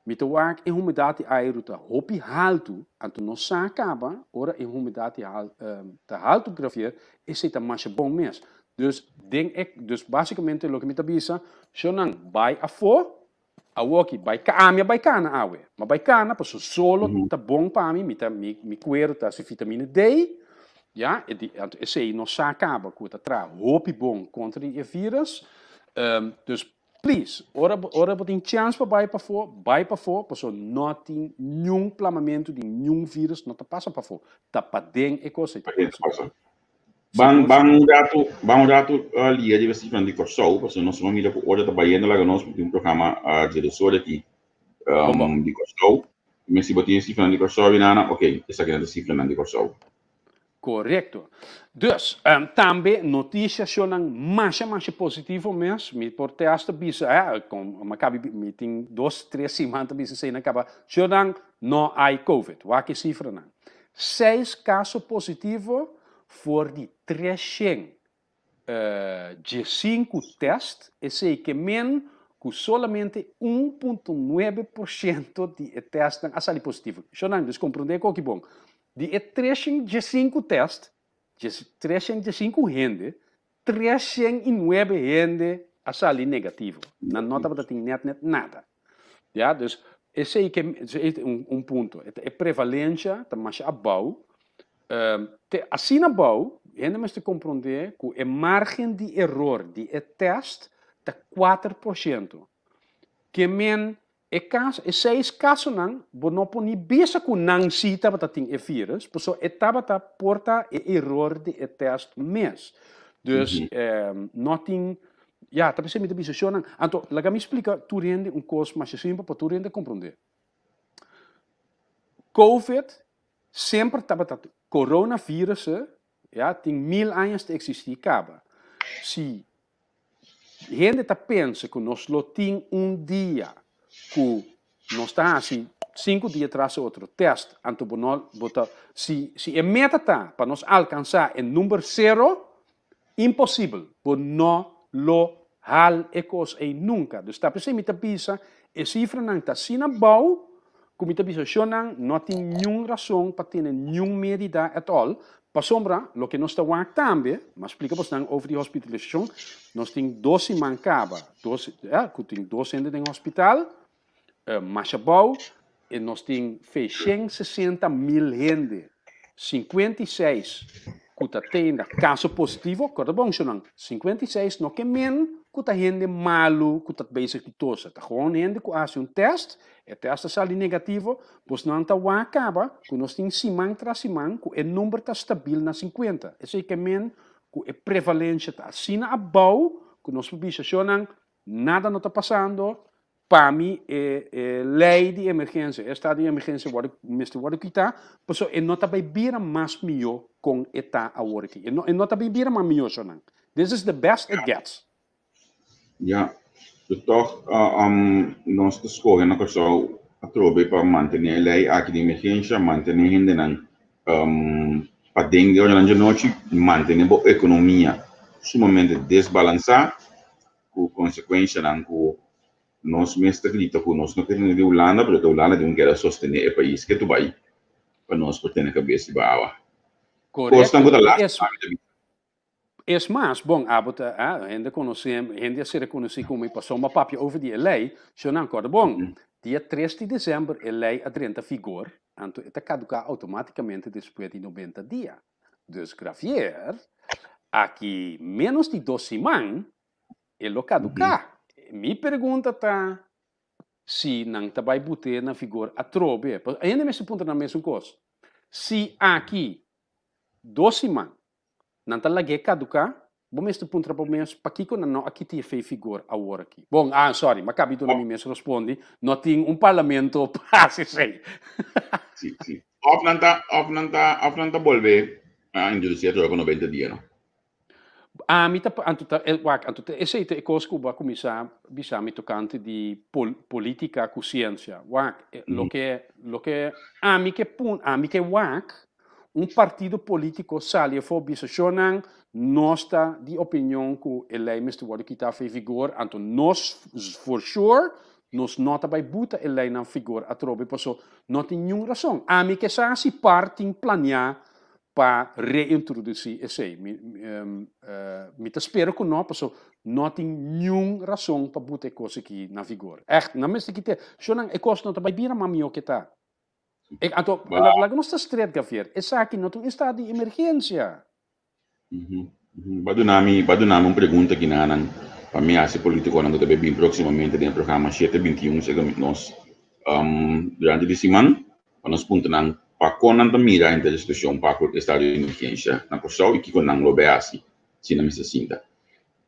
mi ta wak e humedat di airu ta hopi haltu, anto nos sa kaba ora e humedat di ta haltu gravier, esei ta masha bon mes. Dus den e dus basikamente loke mi ta bisa, shownan bai afó, Awoki bai ka ami a bai kana awe. Ma bai kana paso solo ta bon pa mi, mi ta mi mi kuero ta hasi vitamina D. Ya, e di, anto esei no sa kaba ku ta traha hopi bon kontra di e virus. Dus please, ora bo, ora bo tin chèns pa bai pafó, bai pafó, pasobra no tin niun plamamentu di niun virus no ta pasa pafó. Ta paden e kos ei ta pasa. Ban, ban un ratu, ban un ratu uh, lia di sifranan di Kòrsou, pasobra nos a mira ku ora ta bayendo laga nos tin un programa uh, dje dos ora aki um, di Kòrsou. Mi si bo tin sifranan di Kòrsou, Nana, ok, esaki nan ta sifranan di Kòrsou. Korekto. Dus, um, tambe notisianan masha masha positivo mes. Mi por te hasta bisa, eh, kon, ma kabi, mi tin dos, tres siman ta bisa esei nan kaba, shownan no hay COVID. Wak e sifranan. Seis kaso positivo for di 300 15 tèst, esei ke men ku solamente 1.9% di e tèstnan a sali positivo. Shonnan, dus komprondé koki bon. Di e 315 tèst, 315 hende, 309 hende a sali negativo. Nan no tabata tin nèt nèt nada. Ya, dus esei ke un, un punto. E prevalensia ta masha abou. Te asina abou, hende mester komprondé ku e margen di eror di e tèst ta 4%. Ke men e kas, e seis kasonan, bo no por ni bisa ku nan si tabata tin e virus, pasobra e tabata por ta e eror di e tèst mes. Dus no tin, ya, ta p'esei mi ta bisa shownan. Anto, laga mi splika tur hende un kos masha simpel pa tur hende komprondé. Covid semper tabata coronavirus, ya, tin mil años ta eksistí kaba. Si hende ta pensa ku nos lo tin un dia ku nos ta hasi 5 dia tras otro tèst, anto bo no bo ta si si e meta ta pa nos alkansá e number sero, imposibel, bo no lo hal e kos ei nunka. Dus ta p'esei mi ta bisa e sifranan ta asina abou ku mi ta bisa shownan no tin niun rason pa tene niun medida at all, pasobra loke nos ta wak tambe, mi a splika bosnan over di hospitalisashon, nos tin dos siman kaba, dos, ya, ku tin dos hende den hospital, masha abou, i nos tin 660.000 hende, 56 ku ta tenda kaso positivo, kòrda bon shownan, 56 no ke men ku ta hende malu ku ta bezig di tosa, ta gewoon hende ku a hasi un tèst, e tèst a sali negativo, bosnan ta wak kaba ku nos tin siman tras siman ku e number ta stabil na 50, esei ke men ku e prevalensia ta asina abou ku nos por bisa shownan nada no ta pasando. Pa mi e e lei di emergensia, e estado di emergensia wòrdu mester wòrdu kitá, pasobra e no ta bai bira mas mihó kon e ta awor aki. E no e no ta bai bira mas mihó shownan. This is the best it gets. Ya, pero tòg nos ta skohe na Kòrsou atrobe pa mantené e lei aki di emergensia, mantené hendenan paden di oranan djanochi, mantené bo ekonomia sumamente desbalansá ku konsekuenshanan ku nos mes ta grita ku nos no ke tene di Hulanda, pero ta Hulanda tin ku keda sostené e pais ke tu bai pa nos por tene kabes riba awa. Kosnan ku ta Korekto. lastima mi ta bisa. Es mas, bon, abo ta, ah, hende konosé, hende a ser rekonosí komo mi pasobra mi a papia over di e lei, shownan kòrda bon, dia 3 di desèmber e lei a drenta vigor, anto e ta kaduká outomátikamente despues di 90 dia. Dus Gravier, aki ménos di dos siman e lo kaduká. Mi pregunta ta si nan ta bai but'é na vigor atrobe. Pasobra hende mester puntra nan mes un kos, si aki dos siman nan ta lag'é kaduká, bo mester puntra bo mes pakiko nan no a kita e fe vigor awor aki. Bon, ah, sorry, m'a kabi duna mi mes respondi, no tin un parlamento pa hasi esei. Sí, sí. Of nan ta, of nan ta, of nan ta bolbe a introdusí atrobe pa 90 dia, no? Ami ta, anto ta, e, wak, anto ta esei ta e kos ku bo a kuminsá bisa mi tokante di pol, politika ku siensia. Wak, e, loke, loke ami ke pun, ami ke wak, un partido polítiko sali afó bisa shownan, nos ta di opinion ku e lei mester wòrdu kitá for e vigor, anto nos for sure nos no ta bai buta e lei na vigor atrobe paso no tin niun rason. Ami ke sa si par tin planeá pa reintrodusí esei. Mi mi ta spera ku no paso no tin niun rason pa buta e kos aki na vigor. Ègt, nan mester kit'é. Shownan, e kos no ta bai bira mas mihó ke ta. E, anto, laga nos ta stret, Gavier. Esaki no ta un estado di emergensia. Ba duna mi, ba duna mi un pregunta aki nanan pa mi hasi politiconan ku ta bin próximamente den e programa 7:21 segun nos durante di siman pa nos puntra nan pa kon nan ta mira henter e situacion pa ku estado di emergencia na Kòrsou i kiko nan lo bai hasi si nan mester sinta.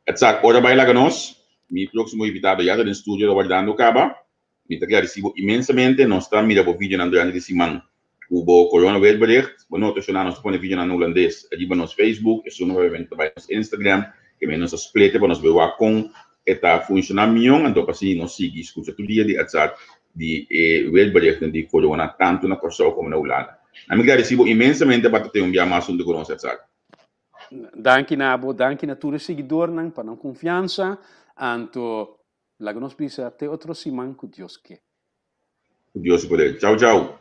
Edzard, ora bai laga nos, mi próximo invitado ya ta den studio ta wardando kaba. Mi ta gradisi bo inmensamente. Nos ta mira bo videonan durante di siman ku bo corona weerbericht. Bo nota shona nos ta pone videonan na hulandes riba nos Facebook, esun obviamente ta bai nos Instagram, ke men nos a splete pa nos por wak kon e ta funshoná mion, anto pa asina nos sigui skucha tur dia di Adzard di e weerberichtnan di corona tantu na Kòrsou komo na Hulanda. Na mi gradisi bo inmensamente pa ta ten un bia mas huntu ku nos, Adzard. Danki na bo, danki na tur e siguidornan pa nan konfiansa, anto Laga nos bisa te otro siman ku Dios ke. Ku Dios su poder. Chau chau.